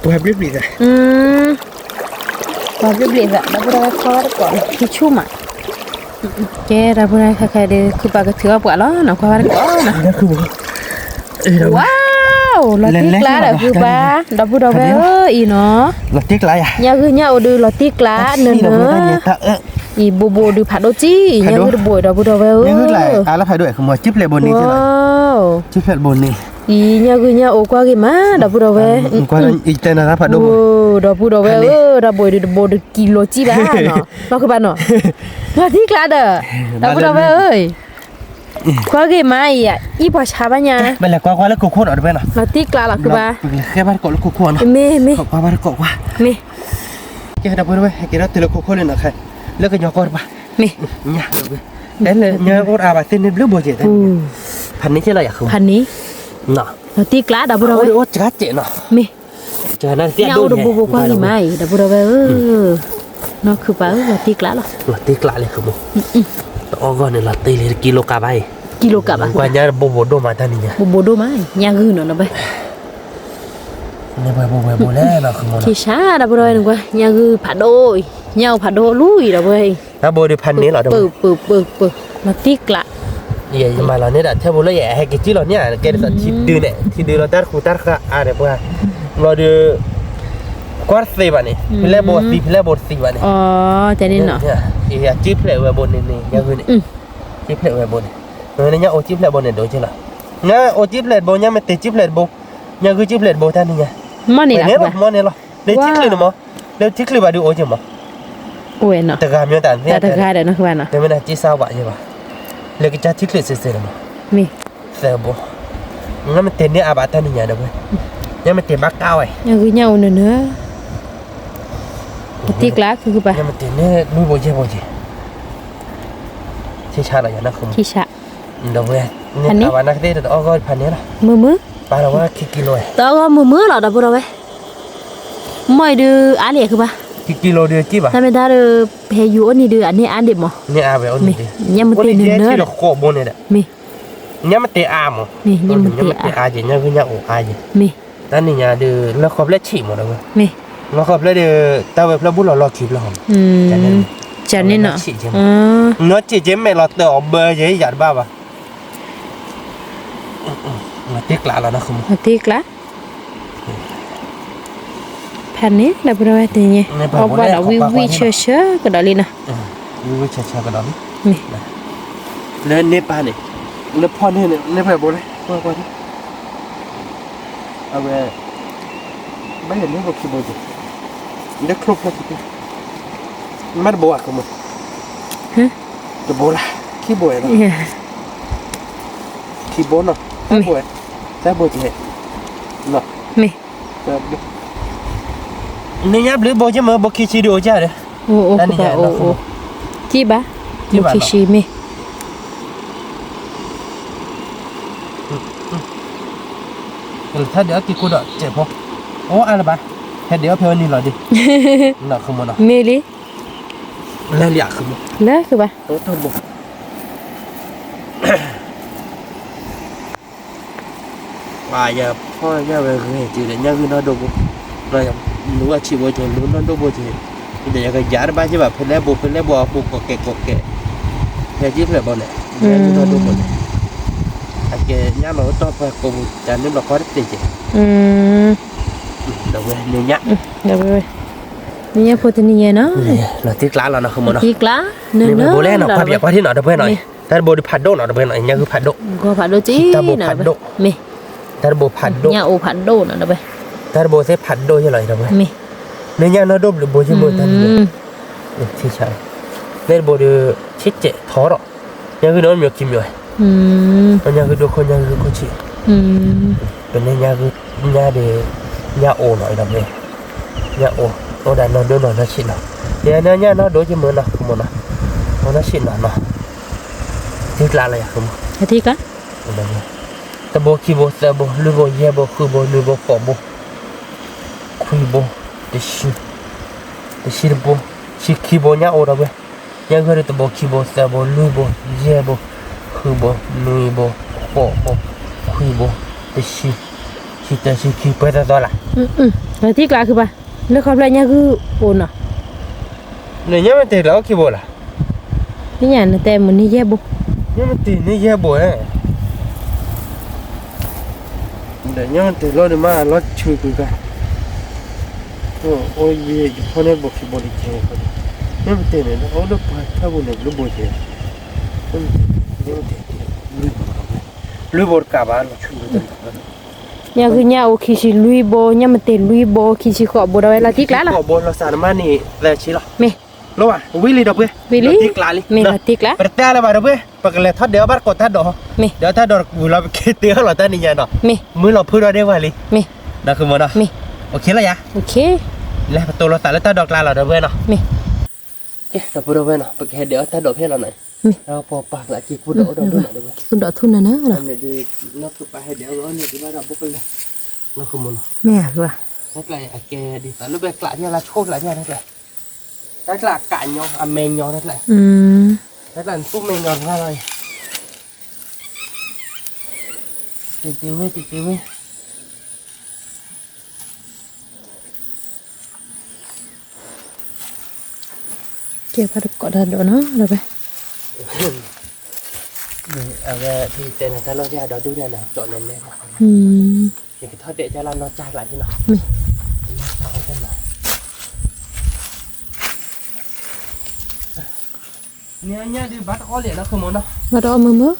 ပုၢ်ဝဲၢ် ကွၢ်ဘၣ်တကိး ထံဆူၣ်မး ကဲ ဒီပုၢ်ဝဲၢ် ခဲခါဒုး ခုၣ်ပၤကထုးအီၣ်ပှၤလီၤနီၤ ကွၢ်ဘၣ်တကိးနီၤ, ဝါ, လီၤတံၢ်ကျါဒီးခုၣ်ပၤ, ဒီပုၢ်ဒီဝဲၢ်ဧၢ အံၤနီၤ, ညၣ်ဂုၢ်ညၣ်အိၣ်ဒုးလီၤတံၢ်ကျါနၢၤနၢၤ, အံၤဘိးဘိးဒုးဖးဒိၣ်ကံၣ် ညၣ်ဂုၢ်တဘိဒီပုၢ်ဒီဝဲၢ်ဧၢ, အံၤ ညၣ်ဂုၢ်ညၣ်အိၣ်ကွၢ်ဂ့ၤမး ဒီပုၢ်ဒီဝဲၢ်, အံၤ ညၣ်ဂုၢ်ညၣ်အိၣ်ကွၢ်ဂ့ၤမး ဒီပုၢ်ဒီဝဲၢ်ဧၢ, တၢ်ဘိးဒုးတဘိးဒုးကံၣ်လိာ်ကံၣ်ဘၣ်နီၤ, နီၢ်ခုၣ်ပၤနီၤ, လီၤတံၢ်ကျါဒီး ဒီပုၢ်ဒီဝဲၢ်ဧၢ, ကွၢ်ဂ့ၤမးအံၤ အံၤပှၤဆါဘၣ်ညါ, လီၤတံၢ်ကျါလီၤခုၣ်ပၤ, မ့ၢ်, မ့ၢ်, ကဲ ဒီပုၢ်ဒီဝဲၢ် ဟဲက့ၤဒီးတုၤလၢခိခိၣ်လံနီၤ, လၢကညီကီၢ်တပၤ, မ့ၢ်, ညၣ်အိၣ်တအါဘၣ်သ့ၣ်န့ၣ်ဘျုးဘိကဲ, ဖးန့ၢ်ကဲလီၤယၤ, ဖးန့ၢ်, လီၤတံၢ်ကျါ ဒီပုၢ်ဒီဝဲၢ်, အိၣ်စှၤကဲနီၤ, မ့ၢ်, ညၣ်အိၣ်တဘိဘိကွၢ်ဂ့ၤမးအံၤ ဒီပုၢ်ဒီဝဲၢ်ဧၢ, နီၢ်ခုၣ်ပၤဧၢ လီၤတံၢ်ကျါလီၤ, လီၤတံၢ်ကျါလံ တအီၣ်ဂီၢ်န့ၣ် လီၤတံၢ်လံ ကံလိကးဘၣ်အံၤ, ကံလိကးဘၣ်, ကွၢ်ညၣ်ဘိးဘိးဒိၣ်မးတၢ်န့ၣ်ညါ, ဘိးဘိးဒိၣ်မး ညၣ်ဂုၢ်နီၤ ဒီပုၢ်ဝဲၢ်, ခံဆါ ဒီပုၢ်ဒီဝဲၢ်န့ၣ်ကွၢ် ညၣ်ဂုၢ်ဖးဒိၣ်အံၤ, ညၣ်အိၣ်ဖးဒိၣ်လူၤအံၤ ဒီပုၢ်ဝဲၢ်အံၤ, တၢ်ဘိးဒုးဖးန့ၢ်လီၤ ပၢၢ်ပၢၢ်ပၢၢ်ပၢၢ်, လီၤတံၢ်ကျါ, ယမၤလီၤန့ၢ်ဒၣ်ထဲဘိလၢယဟဲက့ၤကံၣ်လီၤန့ၣ် ကဲဒ်သိးထံဒုးန့ၣ် ထံဒုးလီၤတၢ်တဃူတၢ်ဃၢအါဒီးပှၤ, လီၤဒုး ကွၢ်တသ့ဘၣ်န့ၣ် ဖဲလဲၣ်ဘိသံ ဖဲလဲၣ်ဘိတသံဘၣ်န့ၣ်, အကံၣ်ဖျဲးဝဲဘိန့ၣ်န့ၣ် ညၣ်ဂုၢ်န့ၣ်, ကံၣ်ဖျဲးဝဲဘိန့ၣ်, ညၣ်အိၣ်ကံၣ်ဖျဲးဘိန့ၣ်ဒိၣ်က့လီၤ, ညၣ်အိၣ်ကံၣ်ဖျဲးတဘိ ညၣ်မ့ၢ်တ့ၢ်ကံၣ်ဖျဲးတဘိ, ညၣ်ဂုၢ်ကံၣ်ဖျဲးတဘိတၢ်န့ၣ်ညါ, မ့ၢ်န့ၣ်လီၤ မ့ၢ်န့ၣ်လီၤ, လၢထံချုးန့ၣ်မး, လၢထံချုးဘၣ်ဒုးအိၣ်က့မး, တဂၤမ့ၢ်တၢ်, တဂၤဒီးနီၢ်ခုၣ်ပၤနီၤ, တမ့ၢ်တၢ်က့စၢ်ဘၣ်ယဲဘၣ်, လၢကစၢ်ထံချုးစ့ၢ်စ့ၢ်န့ၣ်မး, သၢဘိ, ညၣ်မ့ၢ်တ့ၢ်န့ၢ်အါဘၣ်တၢ်န့ၣ်ညါဒီးဝဲ, ညၣ်မ့ၢ်တ့ၢ်ဘၣ်ကါဝဲ, ညၣ်ဂုၢ်ညၣ်အိၣ်နၢၤနၢၤ ပတံၢ်ကျါ ခုၣ်ခုၣ်ပၤ, ညၣ်မ့ၢ်တ့ၢ်န့ၢ်နွံဘိယဲၢ်ဘိယဲၢ်, ဆံဆါလီၤယၤနီၢ်ခုၣ်, ဆံဆါ, ဒီးဝဲ, ဖးန့ၢ်လီၤ, မုာ်မုာ်, ပာ်လီၤဝဲခံကံလိ, တအီၣ်ဂီၢ်မုာ်မုာ်လီၤ ဒီပုၢ်ဒီဝဲၢ်, မ့ၢ်အံၤဒုးအါလံခုၣ်ပၤ, ခံကံလိဒုးကံၣ်ဘၣ်, တၢ်မ့ၢ်တၢ်ဒီး, ဟဲယူၤအီၣ်န့ၢ်ဒုးအန့ၢ်အါဒံးမး, မ့ၢ်, ညၣ်မ့ၢ်တ့ၢ်နၢၤနၢၤ, မ့ၢ် ညၣ်မ့ၢ်တ့ၢ်အါမး, မ့ၢ် ညၣ်မ့ၢ်တ့ၢ်အါ, ညၣ်ဂုၢ်ညၣ်အိၣ်အါယဲၢ်, မ့ၢ်, တၢ်န့ၣ်ညါဒုး လၢဃီဖျဲၣ်ဆံးမးဒီးဝဲ, မ့ၢ်, လၢဃီဖျဲၣ်ဒီး, တၢ်ဝဲဖျၢၣ်ဘူၣ်လီၤလီၢ်ခံဖျၢၣ်, ကန့ၣ်နီၤ, နီၢ်ဆံးက့မဲာ်လီၤတၢ်အီၣ်ဘၢယဲၢ်ယၤတဘၣ်ဘၣ်, တ့ၢ်ကျါလီၤနီၢ်ခုၣ်, တ့ၢ်ကျါ ဖဲန့ၣ် ဒီပုၢ်ဒီဝဲၢ်တနံၤ, အီၣ်ဘၣ်ဒီးဝံၣ်ဝံၣ်ဆၢဆၢကဒီးလံနီၤ, ဝံၣ်ဝံၣ်ဆၢဆၢကဒီးလံ, လၢန့ၢ်ပၢ်န့ၣ်, လၢဖီၣ်န့ၢ်န့ၣ် န့ၢ်ဖဲဘိလဲၣ်, ကွၢ်ကွၢ်, အဝဲ, ဘၣ်ယဲၢ်န့ၢ်ဘိခံဘိက့ၤ လၢချိၣ်ဖျၢၣ်, မ့ၢ်တဘိအကမၢ, တဘိလၢ, ခံဘိနီၤ, ခံဘိနီၤ, သၢဘိ, သၢဘိကဟဲ, မ့ၢ်, နညါဘျုးဘိကမၢ ဘိခံဆံဒုးအိၣ်ကဒီး, တနံၤညါ, ကံဘၣ်, ဘိခံဆံမ့ၢ် ကလဲၤထါဒံးအီၣ်က့ၤခိၣ်ဒီးစဲးဖိ, အိၣ်အါလၢၤဘၣ်, ဟဲဒံးအီၣ်ဖဲအံၤန့ၣ်လီၤဒံး, မ့ၢ်လံ, လၢလံအဃုမၢ, လၢဃုဘၣ်, တဘိ, ယဖီၣ်ညၣ်ဝဲဂ့ၤက့ၤဒီး ညၣ်ဂုၢ်နီၢ်ဒိၣ်ဘိ, လူၤအဆံးဘိက့ၤ လူၤနီၢ်ဒိၣ်ဘိက့ၤ, ဒီးယကယၤတဘၣ်က့ၤဘၣ် ဖဲလဲၣ်ဘိ ဖဲလဲၣ်ဘိအဃိ ကိးကဲကိးကဲ, ဖဲက့ၤဖျဲၣ်ဘိန့ၣ်, ညၣ်ဂုၢ်နီၢ်ဒိၣ်ဘိန့ၣ်, အကဲညၣ်လီၤအိၣ်တီၢ်ပှၤကိးပူၤ တၢ်န့ၣ်ဘျီဃီတသ့က့ၤ, ဒီးဝဲန့ၣ်ညါ, ဒီးဝဲ, န့ၣ်ညါဖိတနံၤညါနီၤ, လီၤတံၢ်ကျါလီၤနီၤ ဃမၢနီၤ, တံၢ်ကျါ, န့ၣ်ဘိလဲၣ်နီၤ ပှၤပျဲပှၤထံၣ်နီၤ တပှဲနီၤ, တၢ်တဘိဒုးဖးဒိၣ်နီၤ တပှဲနီၤ ညၣ်ဂုၢ်ဖးဒိၣ်, တၢ်ဘိဖးဒိၣ်, တၢ်တဘိဖးဒိၣ်, တၢ်တဘိသ့ၣ်ဖးဒိၣ်ယဲလီၤ, န့ၣ်ညၣ်နီၢ်ဒိၣ်ဘျုးဘိယမုၢ်တၢ်န့ၣ်, န့ၣ်တဘိဒီး, ဆံးစဲးထီထီၣ်, ညၣ်ဂုၢ်န့ၣ်အိၣ်မ့ၢ်ခံမ့ၢ်ဝဲ, ညၣ်ဂုၢ်ဒိၣ်ခိၣ် ညၣ်ဂုၢ်ခိၣ်ဆံး, ပန့ၢ်ညၣ်ဂုၢ်, ညၣ်ဒီး, ညၣ်အိၣ်နီၤ ဒီးဝဲ, ညၣ်အိၣ်, အိၣ်ဒီးနီၢ်ဒိၣ်နီၤ နီၢ်ဆံးနီၤ, ယဲန့ၣ်ညၣ်နီၢ်ဒိၣ်ယမုၢ်နီၤ ဃမၢနီၤ, အိၣ်နီၢ်ဆံးနီၤနီၤ, တံၢ်ကျါလီၤယၤ ဃမၢ, တဘိခံဘိသၢဘိ လွံၢ်ဘိယဲၢ်ဘိ ဃုဘိနွံဘိဃိးဘိ, ခွံဘိ, တဆံ, တဆံတဘိ, ဆံခံဘိညၣ်အိၣ်ဒီးဝဲ, ညၣ်ဂုၢ်ဒီးတဘိခံဘိ သၢဘိ လွံၢ်ဘိ ယဲၢ်ဘိ ဃုဘိ နွံဘိ ဃိးဘိ ခွံဘိ တဆံ, ဆံတၢ ဆံခံ ပှဲၤသီသီလၢ်, တံၢ်ကျါခုဘၣ်, လၢခီဖျိညၣ်ဂုၢ်အိၣ်နီၤ, နညၣ်မ့ၢ်တ့ၢ်လၢအိၣ်ခံဘိလၢ် သ့ၣ်ညါနတဲမုၢ်နံၤယဲၢ်ဘိ, ညၣ်မ့ၢ်တ့ၢ်န့ၣ်ယဲၢ်ဘိဧါ, ဒီးညၣ်မ့ၢ်တ့ၢ်လီၤန့ၣ်မး လီၤဆူကွံာ်ကါ, အိၣ်ယဲၢ်ယဖီန့ၣ်ဘိခံဘိလံကဲ, ညၣ်မ့ၢ်တ့ၢ်န့ၣ် အိၣ်လၢပှၤထၢပူၤန့ၣ် ဘျုးဘိကဲ, ညၣ်မ့ၢ်တ့ၢ် လွံၢ်ဘိတကးဘၣ် လီၤဆူကွံာ် ညၣ်ဂုၢ်ညၣ်အိၣ်ခံဆံလွံၢ်ဘိ, ညၣ်မ့ၢ်တ့ၢ်လွံၢ်ဘိ ခံဆံဃိးဘိ ဒီးဝဲလီၤတံၢ်ကျါလီၤ, လီၤစးနမါန့ၣ် သၢဆံလီၤ, မ့ၢ်, လီၤဘၣ် ဝံၤလံဒီပုၢ်ဝဲၢ်, ဝံၤလံ, လီၤတံၢ်ကျါလံ, မ့ၢ်လီၤတံၢ်ကျါ, ပတတဲလၢၤဘၣ်ဒီပုၢ်ဝဲၢ်, ပကလဲၤထီၣ်ဒဲးအီၣ်ဘၣ်တကိးတၢ်ဒိး, မ့ၢ်, ဒီးတၢ်ဒိးဝံၤလီၤ ပက့ၤတ့ၢ်အီၣ်လီၤတၢ်နံၤညါနီၤ, မ့ၢ်, မုၢ်လီၤဖုဒီးဒဲဝဲလံ, မ့ၢ်, ဒီးဃုမၢနီၤ, မ့ၢ်, အိၣ်ခ့လီၤယၤ, အိၣ်ခ့, လဲၤပတိၤလီၤသးလၢတၢ်ဒိးကျါလီၤဒီပုၢ်ဝဲၢ်နီၤ, မ့ၢ် ကဲ ဒီပုၢ်ဝဲၢ်နီၤ ပကဟဲဒဲးအီၣ်တၢ်ဒိးဖဲလီၤနီၤ, မ့ၢ်, ဒီးပပာ်ကျးက့ၤပူၤဒီးအိၣ်ဒီးဒိၣ်နီၤ ဒီပုၢ်ဝဲၢ်, ပူၤဒီးထူၣ်နၤနၤ, မ့ၢ်ဒ်, နီၢ်ကပာ်ဟဲဒဲးအီၣ်န့ၣ် ဒ်ဘၣ်ဒီးဘိၣ်ကလၢ, နီၢ်ဃုမၢနီၤ, မ့ၢ်ဧါ, တၢ်ကျးအကဲဒ်သိးလၢဘဲကျးန့ၣ်လၢဆိၣ်ကျးန့ၣ်တၢ်ကျး, တၢ်ကျးကးညီ အမဲာ်ညီတၢ်ကျး, တၢ်ကျးနသူၣ်မဲာ်ညီတၢ်လီၤ, တ့တ့ဝဲ တ့တ့ဝဲ ကဲဘၣ်တကိးတၢ်ဒိးနီၤ ဒီပုၢ်ဝဲၢ်, အဝဲဒ်တဲနၤတၢ်လီၢ်ယၤဒီးဒိၣ်ယၤနီၤ ကၠီၣ်လဲၤလဲၤ, ယကထီၣ်ဒဲးကၢ်လၢနီၢ်ကၢ်ကျးန့ၣ်နီၤ, မ့ၢ်, န့ၣ်ညါဒုးဘၣ်တအီၣ်လံနီၤ ခိၣ်မနီၤ, ဘၣ်တအီၣ်မုၢ်မုၢ်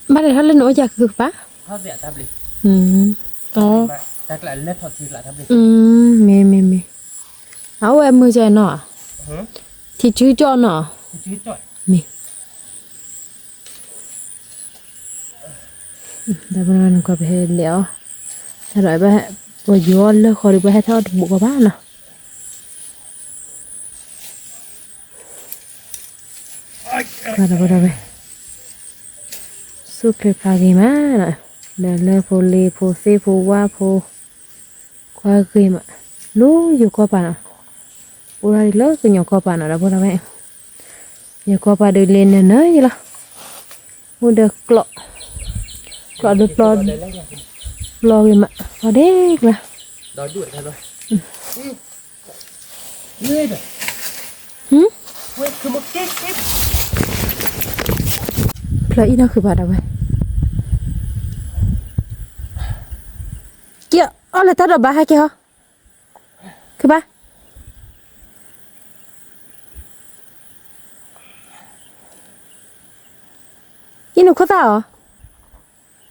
ဘၣ်လဲၤထီၣ်လၢနအိၣ်ယၤခုကပၤ, မ့ၢ်, မ့ၢ်, မ့ၢ်, အဝဲမုၢ်ကနီၤ, ထံစုကၠီနီၤ, မ့ၢ် ဒီးပနကွၢ် ပဟဲလဲၤအီၤ, ဒီးပယီၤလၢဃီဒီး ပဟဲထီၣ်တဘူးကီဘၣ်နီၤ, ကွၢ်ဒီးပဒီးဝဲ, ဆူၣ်ချ့ဖျါဂ့ၤမး, ဒီးလၢဖိလံၤဖိသ့ၣ်ဖိဝၣ်ဖိ, ကွၢ်ဂ့ၤမး, လၢယိၤကီၢ်ပၤနီၤ, အိၣ်ဒၣ်လၢကညီကီၢ်ပၤနီၤ ဒီးပဒီးဝဲ ယကီၢ်ပၤဒုးလ့နၢၤနၢၤယလီၤ, အိၣ်ဒီးကျိး, ကျိးဒုးပျီ, ပျီဂ့ၤမး, ပျီဒ့ကျါ, ဖျၢၣ်အံၤနီၢ်ခုဘၣ်ဒၣ်ဝဲ, ကဲအီၣ်လၢတၢ်ဒိးဘၣ်ဟဲကဲဟီ, ခုဘၣ်, အံၤနခိၣ်သၣ်အီၤ ပဒံအီၤ အိၣ်ဒီးဖျၢၣ်ဒၢးဟါ အဒၢအိၣ်ဖဲဒီးထီၣ်ဒၢ ဘၣ်ထံးလၢပှၤဒၢဒီး မ့ၢ်ဧါ မၤတဂ့ၤလၢတဂ့ၤကဘၣ်အိၣ်ဒ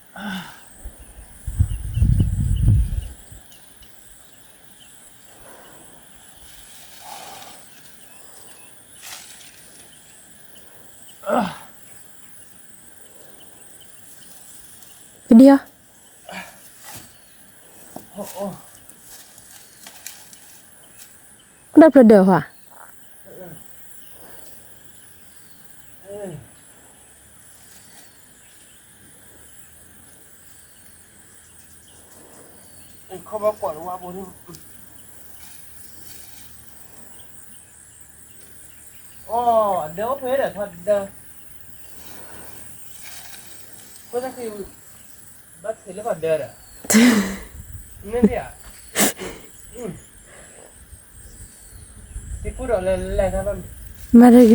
ၣ်ဝဲ ခီဘိကါအီၤဒီး ကါဆၢတဂ့ၤဒီး မ့ၢ်လီၤ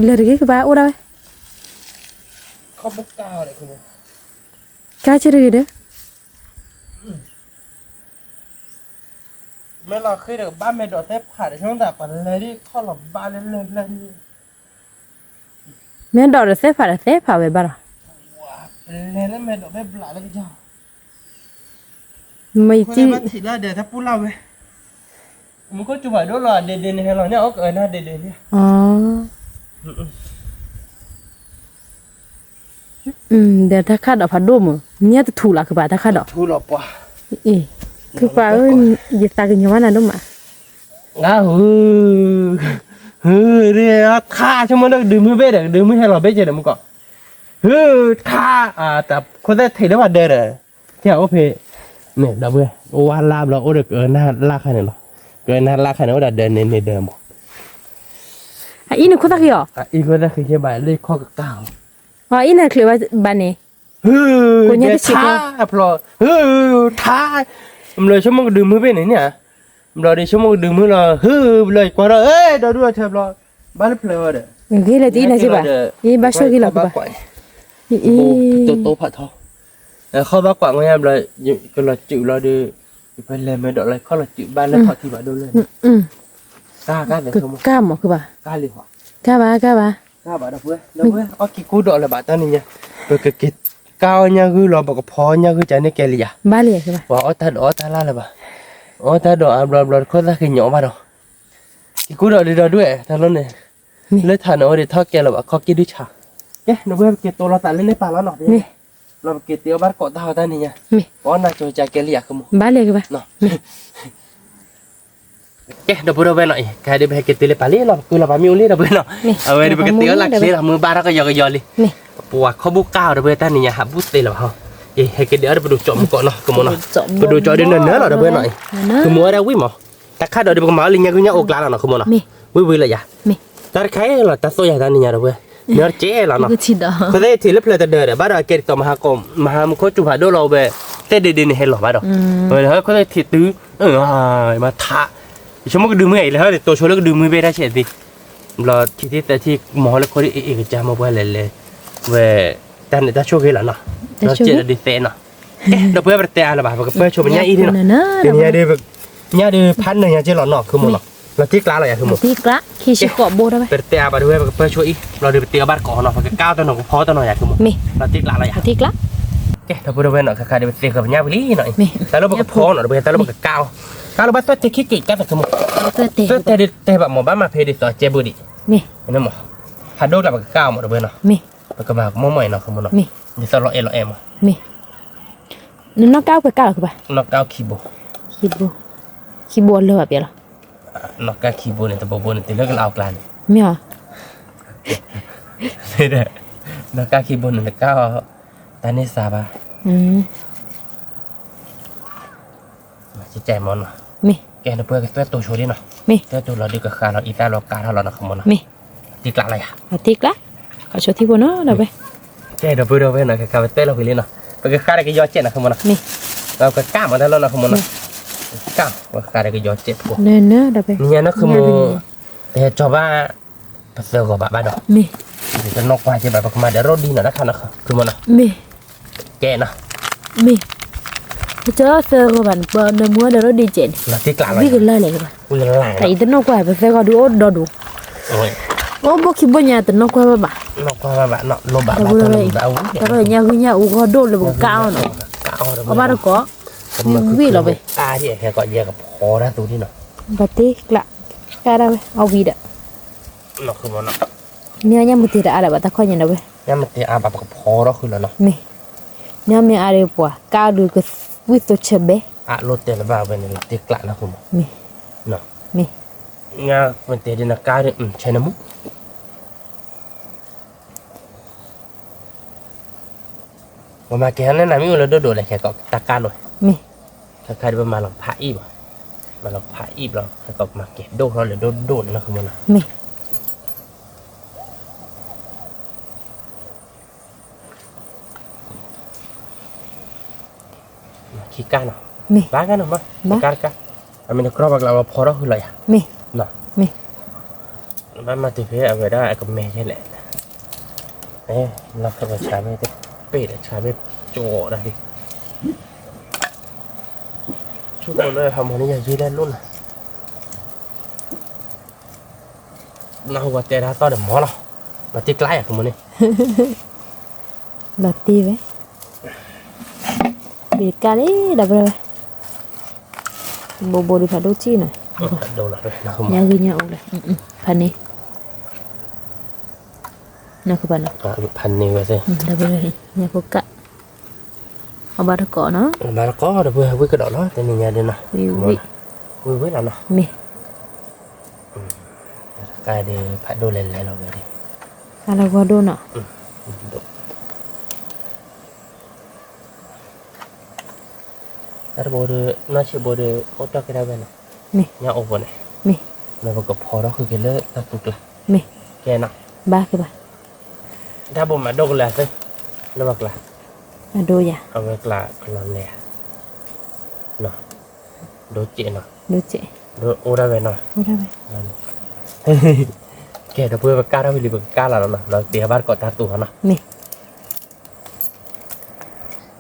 ဃ့ဒီးကဘၣ်မဲာ်ဒိးသဲဖးဒီး ဆိကမိၣ်သးပှၤလဲၤဒ် ခီၣ်လီၤဘၣ်လၢလၢၢ်ဘျၢၣ်ဒ် မဲာ်ဒိးဒီးသဲဖးဒီးသဲဖးဝဲဘၣ်လီၤ ပလဲၤလၢမဲာ်ဒိးဖဲဘျးလၢကစၢ် မ့ၢ်တံၢ်ဘၣ်ထံးလၢဒဲး တၢ်ပူၤလၢ်ဝဲ မူခိၣ်စူၤဖးဒိၣ်လီၤ ဒဲးဒဲးန့ၣ်ဟဲလီၤန့ၣ် အီၣ်ကအၢနၤဒဲးဒဲးလံ ဒီးတၢ်ခၣ်ဒိးဖးဒိၣ်မး မ့ၢ်တထူးလီၤကဘၣ်တၢ်ခၣ်ဒိး ထူးလီၤပှၤ အ့ ကပၤဧၢ ယသးကညီၤဘၣ်နၤဒိၣ်မး ဟူ ဟူ ထါ ဆိကမိၣ်လၢကဒုးမုၢ်ဘ့ၣ်ဒီး ကဒုးမုၢ်ဟဲလီၤဘ့ၣ်ကဲဒီးမူကီး ဟူ ထါ တၢ်ခိၣ်သၣ်ထံးလၢပှၤဒၢဒီး ကဲအိၣ်ဖဲ န့ၣ်ဒီပုၢ်ဝဲၢ် အိၣ်ဝါလါဘျီအိၣ်ဒီးကနၣ်လၢ်ခါန့ၣ်လီၤ ကနၣ်လၢ်ခါန့ၣ် အိၣ်ဒီးဒၢန့ၣ်န့ၣ်ဒၢမး အအံၤနခိၣ်သၣ်ဃံအီၤ အအံၤခိၣ်သၣ်ဃံကဲဘၣ်လၢခီၣ်ကကၢ်အီၤ အအံၤနချုးဘၣ်န့ၣ် ဟူ ကညါတဆံးထါ ဖျီ ဟူ ထါ ဘျီဆိကမိၣ်ကဒုးမုၢ်ဘ့ၣ်န့ၣ်န့ၣ် ဘျီဒီးဆိကမိၣ်ကဒုးမုၢ်လီၤ ဟူ ဘျီယကွၢ်ထီၣ် အဲ ဒီဒူၣ်အထၢဘျီ ဘၣ်လၢဖျၢၣ်ဝဲဒီး ဂ့ၤလၢတအံၤနၤစ့ၢ်ဘၣ် အံၤဘၣ်ဆိၣ်ဂ့ၤလီၤကဘၣ် တိတိဖးထီ ခီၣ်ဘၣ်ကွၢ်ငိယါဘျီ ကလီၤစုးဘျီဒီး ယပလဲၤမဲာ်ဒိးလၢခီၣ်လီၤစုးဘၣ်လၢခီၣ်ထံးဘၣ်ဒိၣ်လၢ ကါကါသဲးဆိကမိၣ် ကါမးကဘၣ် ကါလံဟီ ကါဘၣ် ကါဘၣ် ကါဘၣ်ဒီပုၢ်ဝဲၢ် ဒီပုၢ်ဝဲၢ် အီၣ်က့ၤကိးဒီးလၢၤဘၣ်တၢ်နံၤညါ ပကက့ၤကါအီၣ်ညၣ်ဂုၢ်လီၤ ပကဖီညၣ်ဂုၢ်ကန့ၣ်ကဲလံယါ ဘၣ်လံ ပှၤအီၣ်တၢ်ဒိးအီၣ်တၢ်လၢ်လၢၤဘၣ် အီၣ်တၢ်ဒိးအါဘျီဘျီတခိၣ်သၣ်ဃံညိးဘၣ်ဒီး က့ၤကိးဒီးလံဒီဒူၣ်အဲၣ် တၢ်လီၢ်န့ၣ် လၢထးန့ၣ်အိၣ်ဒံးထီၣ်ကဲလီၤဘၣ် ခီၣ်က့ၢ်ဒုးဆါ ကဲ ဒီပုၢ်ဝဲၢ် ပက့ၤတိလီၤသးလၢန့ၣ်ပာ်လီၤနီၤ လီၤပက့ၤတ့အီၣ်ဘၣ်တကိးတၢ်ဟီတၢ်နံၤညါ ပအီၣ်နၢ်ကၠိကဲလံယါကမိၣ် ဘၣ်လံကဘၣ် ကဲ ဒီပုၢ်ဝဲၢ်နီၤအံၤ ကဲဒ်ပဟဲက့ၤတ့လၢပာ်လံလီၤ ပကုၢ်လီၤပာ်မ့ၢ်အိၣ်လံဒီပုၢ်ဝဲၢ်နီၤ အဝဲဒ်ပကတ့အီၣ်လၢချ့လီၤ မ့ၢ်ဘၣ်ထီၣ်ကယီကယီလံ ပှၤခီၣ်ဘူၣ်ကါအီၤဒီပုၢ်ဝဲၢ်တၢ်နံၤညါဟးဘူၣ်သ့လၢၤဘၣ်ဟီ အံၤ ဟဲက့ၤတ့အီၣ်ဒီးပဒိၣ်ကၠီမူကီးနီၤ ကမိၣ်နီၤ ပဒိၣ်ကၠီဒ်နၢၤနၢၤလီၤဒီပုၢ်ဝဲၢ်နီၤအံၤ ကမိၣ်ဝဲဒၣ်ဝံၣ်မး တၢ်ခၣ်ဒိးဒ်ပကမၤအီၣ်လံညါဂုၢ်ညါအိၣ်ကျါလီၤနီၤ ကမိၣ်နီၤ ဝံၣ်ဝံၣ်လၢယါ တၢ်တခါအံၤလီၤ တၢ်သိၣ်ယၤတၢ်နံၤညါဒီပုၢ်ဝဲၢ် မ့ၢ်အီၣ်တကဲလီၤနီၤ ခိၣ်သၣ်ထံးလၢဖျၢၣ်တဒၢဒီး ဘၣ်ဒီးအကဲဒ်သိးမဟါကီး မဟါမူခိၣ်စူၤဖးဒိၣ်လီၤဝဲ သဲဒ့ဒ့န့ၣ်ဟဲလီၤဘၣ်ဒီး ဝဲလၢဟၢခိၣ်သၣ်ထံးတုၤ မၤထါ ယဆိကမိၣ်ကဒုးမုၢ်အံၤလၢဟၢန့ၣ် တိၤဆိလၢကဒုးမုၢ်ဘ့ၣ်တၢ်ဆဲးသ့ ဘျီထံၣ်သ့ၣ်သၢထံၣ်မီၤဟီလၢခိၣ်ဒ်အ့ၣ်အ့ၣ်ကစၢ်မီၤပှၢ်လဲၤလဲၤ ဝဲ တၢ်န့ၣ်တၢ်ဆိၣ်ဂ့ၤလီၤနီၤ လီၤစဲးဒီးဒ်သဲနီၤ ကဲ ဒီပုၢ်ဝဲၢ်ပတတဲအါလၢၤဘၣ် ပကပၢၢ်ဆိပညၣ်အံၤဒ်နီၤ ညါဒ် ညါဒ်ဖးနၢၤညါကဲလီၤနီၤ ကမိၣ်နီၤ လီၤတံၢ်ကျါလီၤယါကမိၣ် ပတတဲအါဘၣ်ဒီပုၢ်ဝဲၢ် ပကပၢၢ်ဆိအံၤ ဘျီဒီးပတ့အီၣ်ဘၣ်တကိးနီၤ ပကကါအီၣ်တနီၤ ပကဖီတနီၤယါကမိၣ် လီၤတံၢ်ကျါလီၤယါ ကဲ ဒီပုၢ်ဝဲၢ်နီၤ ခါခါဒ်ပသ့ဃၢၤပညၣ်ပူၤလံနီၤအံၤ တၢ်လၢပကဖီနီၤ ဒီပုၢ်ဝဲၢ် တၢ်လၢပကကါအီၤ ကါလၢဘၣ်သွဲၣ်တဲာ်ခံက့ၤကါသးကမိၣ် သွဲၣ်တဲာ်တဲာ်ဘၣ်မီၤဘၣ်မၤဖဲဒ်သိးကဲဘုဒံး ဖးဒိၣ်ကျါပကကါအီၤမီၤဒီပုၢ်ဝဲၢ်နီၤ ပကမၤကမိၣ်မီၤအံၤနီၤ ကမိၣ်နီၤ ဒ်သိးလီၤအဲၣ်လီၤအဲၣ်မီၤ နနီၢ်ကါအိၣ်ပှဲၤကါလီၤကဘၣ် နီၢ်ကါအိၣ်ခံဘိ ခံဘိ ခံဘိအလၢဘၣ်ပျဲလီၤ နီၢ်ကါခံဘိန့ၣ် တဘိဘိန့ၣ်တုၤလၢကလးအီၣ်ကျါန့ၣ် မ့ၢ်အီၤ နီၢ်ကါခံဘိန့ၣ် နကါအီၤ တၢ်န့ၢ်စါဘၣ် မ့ၢ်ကဲမီၤနီၤ မ့ၢ် ကဲ ဒီပုၢ်ဝဲၢ်ကသွဲၣ်တိၤဆိဒ်နီၤ မ့ၢ် သွဲၣ်တိၤလီၤဒုးကဃးလီၤအံသၣ်လီၤကါထီၣ်လီၤနီၤ ကမိၣ်နီၤ မ့ၢ် တံၢ်ကျါလီၤယါ တံၢ်ကျါ ကဆိထံဖိနီၤ ဒီပုၢ်ဝဲၢ် ကဲ ဒီပုၢ်ဝဲၢ်နီၤ ကကါပတဲလီၤဝံၤလံနီၤ ပကဃးဒီးကယီၤစဲးနီၤ ကမိၣ်နီၤ ပကကါမၤတၢ်လီၤနီၤ ကမိၣ်နီၤ ကါ ပကဃးဒီးကယီၤစဲးဖိ ညါနီၤ ကမိၣ် တဟဲကၠီၤဘၣ် ပသၢဂီၤဘၣ်ဘၣ်ဒီး မ့ၢ် တနီၢ်ကွၢ်ကဲဘၣ် ပကမၤဒီးရိၣ်ဒံနီၤ တၢ်ခါနီၤ ကမိၣ်နီၤ မ့ၢ် ကဲနီၤ မ့ၢ် ပကၠီၤသၢဂီၤဘၣ်န့ၣ် ပနၢမူဒီးရိၣ်ဒံကဲးန့ၣ် လီၤတံၢ်ကျါလီၤ ဝံၤကလၢ်လဲၣ်ကဘၣ် ဝံၤကလၢ် တၢ်အံၤတနီၢ်ကွၢ် ပသၢဂီၤဒုးအိၣ်ဒီဒူၣ် အိၣ်ဘိခံဘိညါတနီၢ်ကွၢ်ဘၣ်ဘၣ်, နီၢ်ကွၢ်ဘၣ်ဘၣ်နီၤ, လိၣ်ဘၣ်ဘၣ်တၢ်လိၣ်ဘၣ်အူ, တၢ်ညၣ်ဂုၢ်ညၣ်အူဂီၢ်ဒိၣ်လၢပကကၢ်အီၤနီၤ, အီၣ်ဘၣ်တကိး, ဝံၣ်လီၤဝဲ, အါဒ်အဟဲကီးယဲကဖီတၢ်သူဒ်နီၤ, ဘၣ်တ့ကျး, ကၢ်ဒၣ်ဝဲ အီၣ်ဝံၣ်ဒီး, မ့ၢ်အီၣ်ညၣ်မုၢ်တ့တအါလၢၤဘၣ်တၢ်ခီၣ်ညါဒီးဝဲ, ညၣ်မုၢ်တ့အါဘၣ်ပကဖီထီၣ်ဃုာ်လီၤနီၤ, မ့ၢ်, မ့ၢ်အီၣ်မ့ၢ်အါဒ်ပှၤ ကၢ်ဒုးကဝံၣ်သိးဆၢဘဲ, အလိၣ်တဲလၢၤဘၣ်ဝဲန့ၣ် တ့ကျးနီၤဃုာ်မး, မ့ၢ်, မ့ၢ်, ညၣ်မုၢ်တ့ဒ်နကၢ်ဒုး ဆဲနမူ ပမၤကဲၤန့ၣ် နမ့ၢ်အိၣ်လၢဒိၣ်ဒိၣ်လဲၣ် ခဲကီးတၢ်ကၢ်လိာ်, မ့ၢ်, ခဲခါဒ်ပမၤလီၤဖးအံၣ်ဘၣ်, မၤလီၤဖးအံၣ်ဘျီ ခဲကီးပမၤကဲၤဒိၣ်ထီၣ်လၢဒိၣ်ဒိၣ်န့ၣ်လီၤ မ့ၢ်နီၤ, မ့ၢ် ခံကၢ်နီၤ, မ့ၢ်, ဘၣ်ကၢ်နီၤမး, ဘၣ်, တကၢ်တကၢ်, အမ့ၢ်တကြီပှၤကျါပဖီထီၣ်ဃုာ်လီၤယၤ, မ့ၢ်, နီၤ, မ့ၢ်, ဘၣ်မၤတုၤဖဲအဝဲဒၣ်အကမဲာ်ယဲလဲၣ်, အဲ, လီၤခၢၣ်ပှၤဆါမ့ၢ်တပ့ၢ်ဒီးဆါမ့ၢ်ကၠီဒၣ်ဒံး, ဆူၣ်ဖိလၢဟးမီၤန့ၣ်ယၤယ့လဲၣ်လိၣ်နၤ နၢ်ဟူပှၤတဲဒၣ်သီၣ်ဒီးမီၤလီၤ, ဘၣ်တ့ကျါယၤကမိၣ်န့ၣ်, ဘၣ်တ့ဝဲ, ဘၣ်ကၢ်လံ ဒီပုၢ်ဝဲၢ်, ဘိဘိဒုးဖးဒိၣ်စံၣ်နီၤ, ညၣ်ဂုၢ်ညၣ်အူလၢ, ဖးန့ၢ်, နၢ်ဟူဘၣ်နီၤ, ဖးန့ၢ်ဝဲသ့ၣ်, ဒီပုၢ်ဝဲၢ်, ညၣ်ဖိကၢ်, အဘၣ်တကိးနီၤ, ဘၣ်တကိးဒီပုၢ်ဝဲၢ် ဝံၣ်ကဒီးလီၤ တနံၤညါဒ်နီၤ, ဝံၣ်ဝံၣ်, ဝံၣ်ဝံၣ်လီၤနီၤ, မ့ၢ် တၢ်တကၢ်ဒ်ဖးဒိၣ်လဲၤလဲၤလီၤဝဲဒ်, ဖးလီၤဂီၢ်ဒိၣ်နီၤ, တၢ်တဘိဒီး နီၢ်ဆံးဘိဒီး အိၣ်တီၢ်ကဲဒၣ်ဝဲနီၤ, မ့ၢ်, ညၣ်အိၣ်ဘိန့ၣ်, မ့ၢ်, လၢပကဖီထီၣ်ဃုာ်က့ၤလၢတၢ်သူကျါ, မ့ၢ်, ကဲနီၤ, ဘၣ်ကဲဘၣ်, တၢ်ဘိမၤဒိၣ်ကလဲာ်သ့, လၢပှၤကျါ, အဒိယၤ, အဝဲကျါကလီၤလဲၤဧါ, ဒိၣ်စဲးနီၤ, ဒိၣ်စဲး, ဒိၣ်အိၣ်ဒၣ်ဝဲနီၤ, အိၣ်ဒၣ်ဝဲ, ကဲ ဒီပုၢ်ဝဲၢ် ပကၢ်ထီၣ်ဝံၤလံ ပကကၢ်လီၤနီၤ, လီၤတ့ၢ်ဘၣ်တကိးတၢ်သူအီၤနီၤ, မ့ၢ်,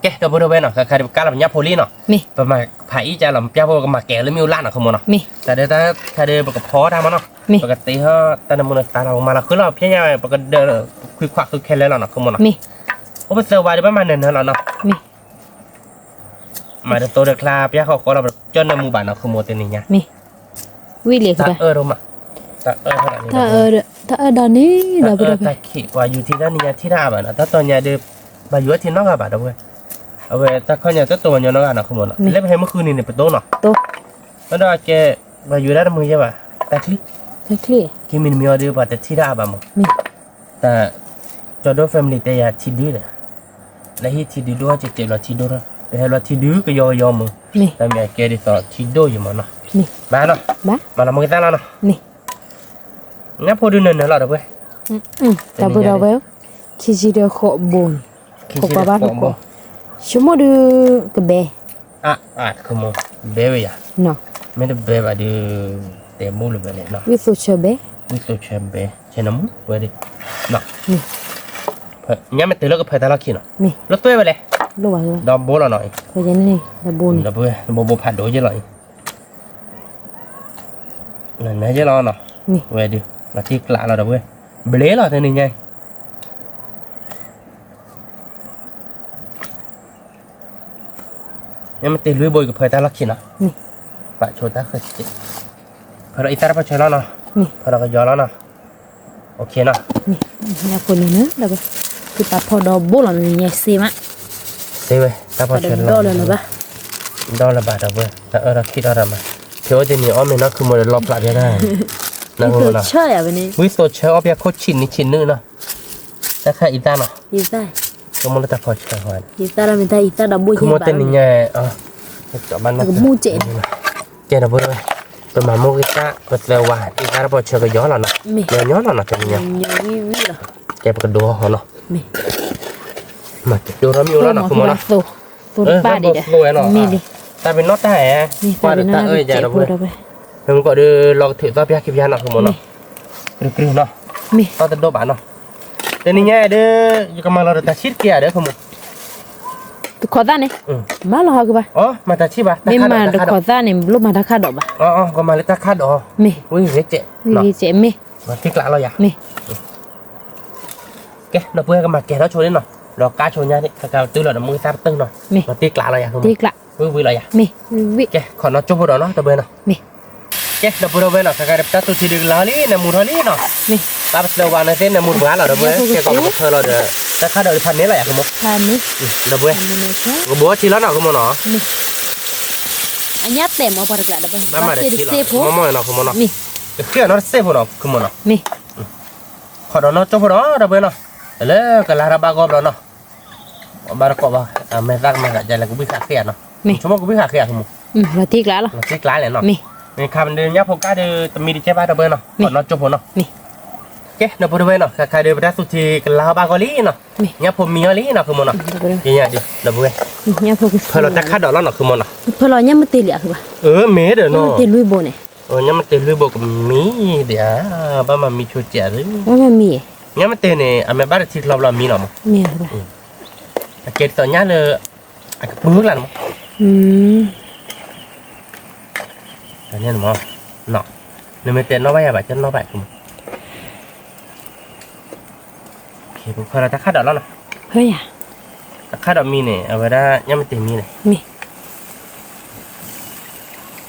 ကဲ ဒီပုၢ်ဝဲၢ်နီၤ, ခါခါဒ်ပကၢ်လီၤပညၣ်ဖိလံနီၤ, မ့ၢ်, ပမၤဖးအံၣ်ကၢ်လီၤ ပျၢ်ဖိကမၤကဲၤလၢမ့ၣ်အူလၢ်နီၤ ခမီနီၤ, မ့ၢ်, တၢ်ဒ်တၢ်ခါဒ်ပကဖီတၢ်မနီၤ, မ့ၢ်, ပကတ့ဟီၣ်တၢ်နၢမူနသါလီၤ ပမၤလီၤဃုလီၤ ဖဲညါ ပကဒၢးခွံခွးဃုခဲလၢာ်လီၤနီၤ ခမီနီၤ, မ့ၢ်, အိၣ်ပသၢဝါဒ်ဘၣ်မၤနၢၤနၢၤလီၤနီၤ, မ့ၢ် မၤတသိတချါ ပျၢ်ဃီဃီလီၤ ပကစၢၢ်နၢမူဘၣ်နီၤ ခမီတနံၤညါ, မ့ၢ်, ဝံၣ်လံ တၢ်အၢၣ်ဒိၣ်မး, တၢ်အၢၣ်ထီၣ်ဒၣ်န့ၣ်, တၢ်အၢၣ်ဒၣ်န့ၣ် တၢ်အၢၣ်တၢ်ခံး ပှၤယူၤထံတၢ်နံၤညါထံၣ်တၢ်အါဘၣ်နီၤ, တၢ်တီၤညါဒီး ဘၣ်ယူၤအီၤထံနီတဂၤဘၣ်ဒီးဝဲ, အဝဲတၢ်ခီၣ်ညါတတိၤပှၤညီနီတဂၤနီၤ ခမီနီၤ, လၢပဟဲမုၢ်ဃုနံၤန့ၣ် ပတိၤနီၤ, တၢ်ဒီးကဲ ဘၣ်ယူၤဒၣ်တမုာ်ယဲဘၣ်, တၢ်ချံ, တၢ်ချံ, ခံမံၤတမံၤအီၤဒီး ပှၤတထံၣ်တၢ်အါဘၣ်မး, မ့ၢ် တၢ်, ကၠီဒိ family တဲယၤထံဒုဒီး, လၢဟံၣ်ထံဒုဒိၣ်စဲးစဲးလီၤထံဒိၣ်ထီၣ် ပဟဲလီၤထံဒုကယီကယီမး, မ့ၢ်, တၢ်မ့ၢ်အကဲဒ်သိးထံဒိၣ်ယမးနီၤ, မ့ၢ်, ဘၣ်နီၤ, ဘၣ်, မၤလီၤမုၢ်ကသၣ်လီၤနီၤ, မ့ၢ်, ညၣ်ဖိဒုးနၢၤနၢၤလီၤဒီးပှဲၤ, တၢ်ဘိဒီးဝဲ, ခံဆံဒီးဃိးဘိန့ၣ်, ခိးကွၢ်ဘၣ်တကိး, ဆိကမိၣ်ဒုးကဘဲ အါ, အါ, တခီမီ, ဘဲဝဲယၤ, မ့ၢ်တဘဲဘၣ်ဒီး, တဲဘိလၢၤဘဲလဲၣ်နီၤ, ဝံၣ်သိးဆၢဘဲ, ဝံၣ်သိးဆၢဘဲ, ဆဲနမူဝဲဒၣ်, ညၣ်မ့ၢ်တုၤလၢကဖၢတၢ်လီၢ်ခံနီၤ, လၢသွဲဝဲလဲၣ်, ဒီးဘိလီၤနီၤ, ဒီးဘိဖးဒိၣ်ယဲလီၤအံၤ, နၢၤယဲလီၤနီၤ, ဝဲဒုး, လီၤထံကျးလီၤဒီးဝဲ, ဘျ့လီၤတနံၤညါ မ့ၢ်တ့ၢ်လွံၢ်ဘိ ယကဖၢတၢ်လီၢ်ခံနီၤ, ပာ်ဆိတၢ်ဃၢၤစ့, ဖၢဒီးအံသၣ်တၢ်ဖီၣ်ဆၢလီၤနီၤ, ဖၢဒီးကယီလီၤနီၤ, အိၣ်ခ့နီၤ, ညၣ်ဖိန့ၣ်, သုတၢ်ဖီၣ်ဒီးဘိလီၤန့ၣ် စ့မး, စ့ဝဲ, တၢ်ဖီၣ်ဆၢလီၤ, ဒီလၢၤဘၣ်ဒီးဝဲ, တၢ်အၢၣ်ဒီးခံးထီၣ်တၢ်မး, ဖဲအိၣ်တနံၤအီၣ်မ့ၤနီၤ ခူမီဒီးလီဖျးဖဲတၢ်, ဝံၣ်သိးဆၢအံၤဝဲန့ၣ်, ဝံၣ်သိးဆၢအီၣ်ဖဲခိၣ်ဆံးနံၤဆံးနုာ်နီၤ တၢ်ခါအံသၣ်နီၤ, ဆိကမိၣ်လၢတၢ်ဖီၣ်ဆၢဃီန့ၣ်, ခူမီတနံၤညါ, ကမူၣ်စဲး, ကဲဒီးဖိ, ပမၤမူၢ်ဂ့ၤသၣ် ပသၢဝါ အံသၣ်တၢ်ဖီၣ်ဆၢကယီလီၤနီၤ, ညီညီလီၤနီၤ တနံၤညါ, ကဲပကဒိဟီနီၤ, မၤကဒိထီၣ်မ့ၣ်အူလီၤနီၤ ခူမီနီၤ, သိဝဲနီၤ, တၢ်ပနီၣ်တၢ်အဲ, ကွၢ်ဒီးတၢ်အၢၣ်ယၤဒီးဖိ မ့ၢ်ကီးဒီး လီၤကထုးသီၣ်ပျၢ်ခံပျၢ်နီၤ ခမီနီၤ, ကြုၢ်ကြုၢ်နီၤ, သီၣ်တဒိၣ်ဘၣ်နီၤ, တနံၤညါဒီး ယကမၤလီၤဒီးတၢ်ဆံၣ်တက့ၢ်ဧါဒီး ခမီ, တခိးသၣ်န့ၣ်, မၤလီၤဟီကဘၣ်, မၤတၢ်ဆံၣ်ဘၣ်, မ့ၢ်မၤတခိးသၣ်န့ၣ် လိၣ်မၤတၢ်ခါဒီးဘၣ်, ကမၤလၢတၢ်ခါဒီး, မ့ၢ်, ဝံၣ်ဂ့ၤစဲး, ဝံၣ်ဂ့ၤစဲး မ့ၢ် တ့ကျးလီၤယၤ, ကဲ ဒီပုၢ်ဝဲၢ်ကမၤကဲၤထီၣ်ဆိလံနီၤ, ဒီးကါဆိညါန့ၣ် ကကတုၤလီၤဒီးမုၢ်သၣ်ပတုာ်နီၤ, တ့ကျးလီၤယၤ, ဝံၤဝံၤလီၤယၤ, ကဲ ခိးနီၢ်ကၠိဖိဒီးနီၤ ဒီပုၢ်ဝဲၢ်နီၤ, ကဲ ဒီပုၢ်ဝဲၢ်နီၤ ခဲခါဒီးပတၢ်သူၣ်ထံဒုးကလီၤလံ နမူထီၣ်လံနီၤ, ဘၣ်ပစၢၤဝါန့ၣ်သ့ၣ် နမူတပှၤလီၤ ဒီပုၢ်ဝဲၢ်, ကဲကီးပကထၢလီၤဒီး တၢ်ခါဒီးဖးန့ၢ်လီၤယၤ ဃုမိၢ်, ဒီပုၢ်ဝဲၢ်, ကဘိထံလီၤနီၤ ဃုမိၢ်နီၤ, အညၣ်တဲာ်မ့ၢ်ပှၤတဂၤဒီး ဘၣ်မၤဒီးထံလီၤ မ့ၢ်မ့ၢ်နီၤ ဃုမိၢ်နီၤ, ကဃ့အီၤနီတစဲးဖိနီၤ ဃုမိၢ်နီၤ, ခိးဒီးနီၢ်ကၠိဖိဒီး ဒီပုၢ်ဝဲၢ်နီၤ, တလၢကလါထီၣ်ဘၣ်ဂီၢ်ဘျီနီၤ, ဘၣ်တကိးဘၣ် အမဲာ်သၣ်ကမၤသးဒ်လဲၣ် ကဘှံးဃာ်ဃ့ဧါနီၤ, ဆိကမိၣ်ကဘှံးဃာ်ဃ့ဧါ ဃုမိၢ်, လီၤတ့ကျးလီၤ, လီၤတ့ကျးလဲၣ်နီၤ, မ့ၢ်ခါဒီးညၣ်ဖိကါဒီး တမံၤတကဲဘၣ် ဒီပုၢ်ဝဲၢ်နီၤ, ခိးနီၢ်ကၠိဖိနီၤ, ကဲ ဒီပုၢ်ဝဲၢ်နီၤ ခဲခါဒီးပတၢ်သူၣ်ထံကလီၤဘၣ်ဂီၢ်လံနီၤ, ညၣ်ဖိမံအီၤလံနီၤ ဃုမိၢ်နီၤ, ဒီပုၢ်ဝဲၢ်, ဖၢလီၤတၢ်ခါဒီးလီၤနီၤ ဃုမိၢ်နီၤ, ဖၢလီၤညၣ်မ့ၢ်တ့ၢ်လံဧါ ဃုဘၣ်, မ့ၢ်ဒီးနီၤ, ညၣ်မ့ၢ်တ့ၢ်လွံၢ်ဘိန့ၣ် ညၣ်မ့ၢ်တ့ၢ်လွံၢ်ဘိကမံၤဒံးဧါ, ဘၣ်မၤမံဆိစဲးဧါ, ညၣ်မ့ၢ်တ့ၢ်န့ၣ် အမဲာ်ဘၣ်တထံချီဘျီမံလီၤမး, အကဲဒ်သိးညၣ်လၢ အကပုၢ်ကျါန့ၣ်မး, နမ့ၢ်တဲနီၣ်ဘၣ်ယၤဘၣ် ကနီၣ်ဘၣ်, ပဖၢလီၤတၢ်ခါဒီးလီၤနီၤ, တၢ်ခါဒီးမံန့ၣ် အဝဲဒၣ်ညၣ်မ့ၢ်တ့ၢ်မံန့ၣ်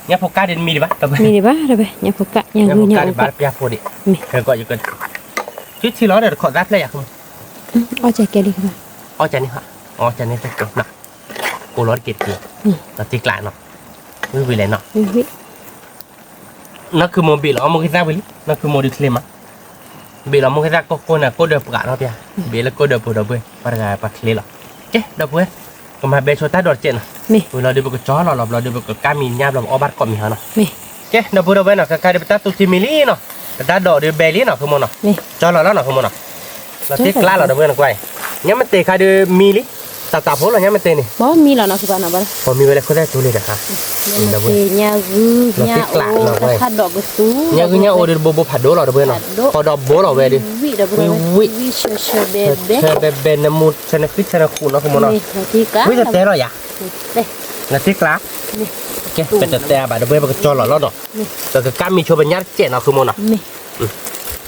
ညၣ်ဖိကါဒ်မံဒံးဘၣ်, မံဒံးဘၣ်, ညၣ်ဖိကါ, ညၣ်ဖိကါဒ်ဘၣ်တပျၢ်ဖိဒံး, ကီးယက, ကထံလီၤဒီးတခိးသၣ်ဖျဲၣ်ယၤ, အီၣ်ကဲလံ, အီၣ်ကန့ၣ်, အီၣ်ကန့ၣ်တက့ၢ်, ကိးလီၤတက့ၢ်တက့ၢ်, လီၤတ့ကျးနီၤ, ဝံၤဝံၤလဲၣ်နီၤ နီၢ်ခုမိၢ်ဘ့ၣ်လီၤအီၣ်မိၢ်ဂံၢ်သၣ်ဝံၤလံ, နီၢ်ခုမိၢ်ဒုးချ့မး, ဘ့ၣ်လီၤမိၢ်ဂံၢ်သၣ်ကိၢ်ကိၢ်န့ၣ် ကိၢ်ဒၢးပှၤနီၣ်ပျၢ်, ဘ့ၣ်လၢကိၢ်ဒၢးပှၤဒီပုၢ်ဝဲၢ်, ပှၤတဂၤပှၤချ့လီၤ, ကဲ ဒီပုၢ်ဝဲၢ်, ကမၤဘဲဆိတၢ်ဒိးတကဲးနီၤ, ဝံၤလီၤဒုးပကကၠီလီၤလီၤဘျီဒုးပကကါမံၤညါဘျီပအီၣ်ဘၣ်တကိးမံၤဟီနီၤ, ကဲ ဒီပုၢ်ဝဲၢ်နီၤ ခဲခါဒီးပတၢ်သူၣ်ထံမံလံနီၤ, ပတၢ်ဒိးဒုးဘဲလံနီၤ ဃုမိၢ်နီၤ, ကၠီလီၤလီၤနီၤ ဃုမိၢ်နီၤ, လီၤတ့ကျးလီၤ ဒီပုၢ်ဝဲၢ်နီၤကွၢ်, ညၣ်မ့ၢ်တ့ၢ်ခါဒုးမံလံ, တၢ်တၢ်ဖိလီၤ ညၣ်မ့ၢ်တ့ၢ်န့ၣ်, ပမံလီၤနီၤ ပမံဝဲလၢခိၣ်သၣ်ကၠိလံတခါ, ညၣ်ဂုၢ်ညၣ်အိၣ်, တၢ်ခါဒီးကသူ, ညၣ်ဂုၢ်ညၣ်အိၣ်ဒုးတဘိဘိဖးဒိၣ်လီၤ ဒီပုၢ်ဝဲၢ်နီၤ, ဖးဒိၣ်, ဖးဒိၣ်ဘိလီၤဝဲဒုး, ဝံၤဝံၤ, ဆၢဘဲဘဲ, နမူဆၢနဃံဆၢနဃူနီၤ ဃုမိၢ်နီၤ, ဝံၤတတဲလီၤယၤ, လီၤတ့ကျး, ကဲ ပတတဲဘၣ် ဒီပုၢ်ဝဲၢ် ပကကၠီလီၤလီၤနီၤ, ပကကါမံၤဆိပညၣ်တကဲးနီၤ ဃုမိၢ်နီၤ,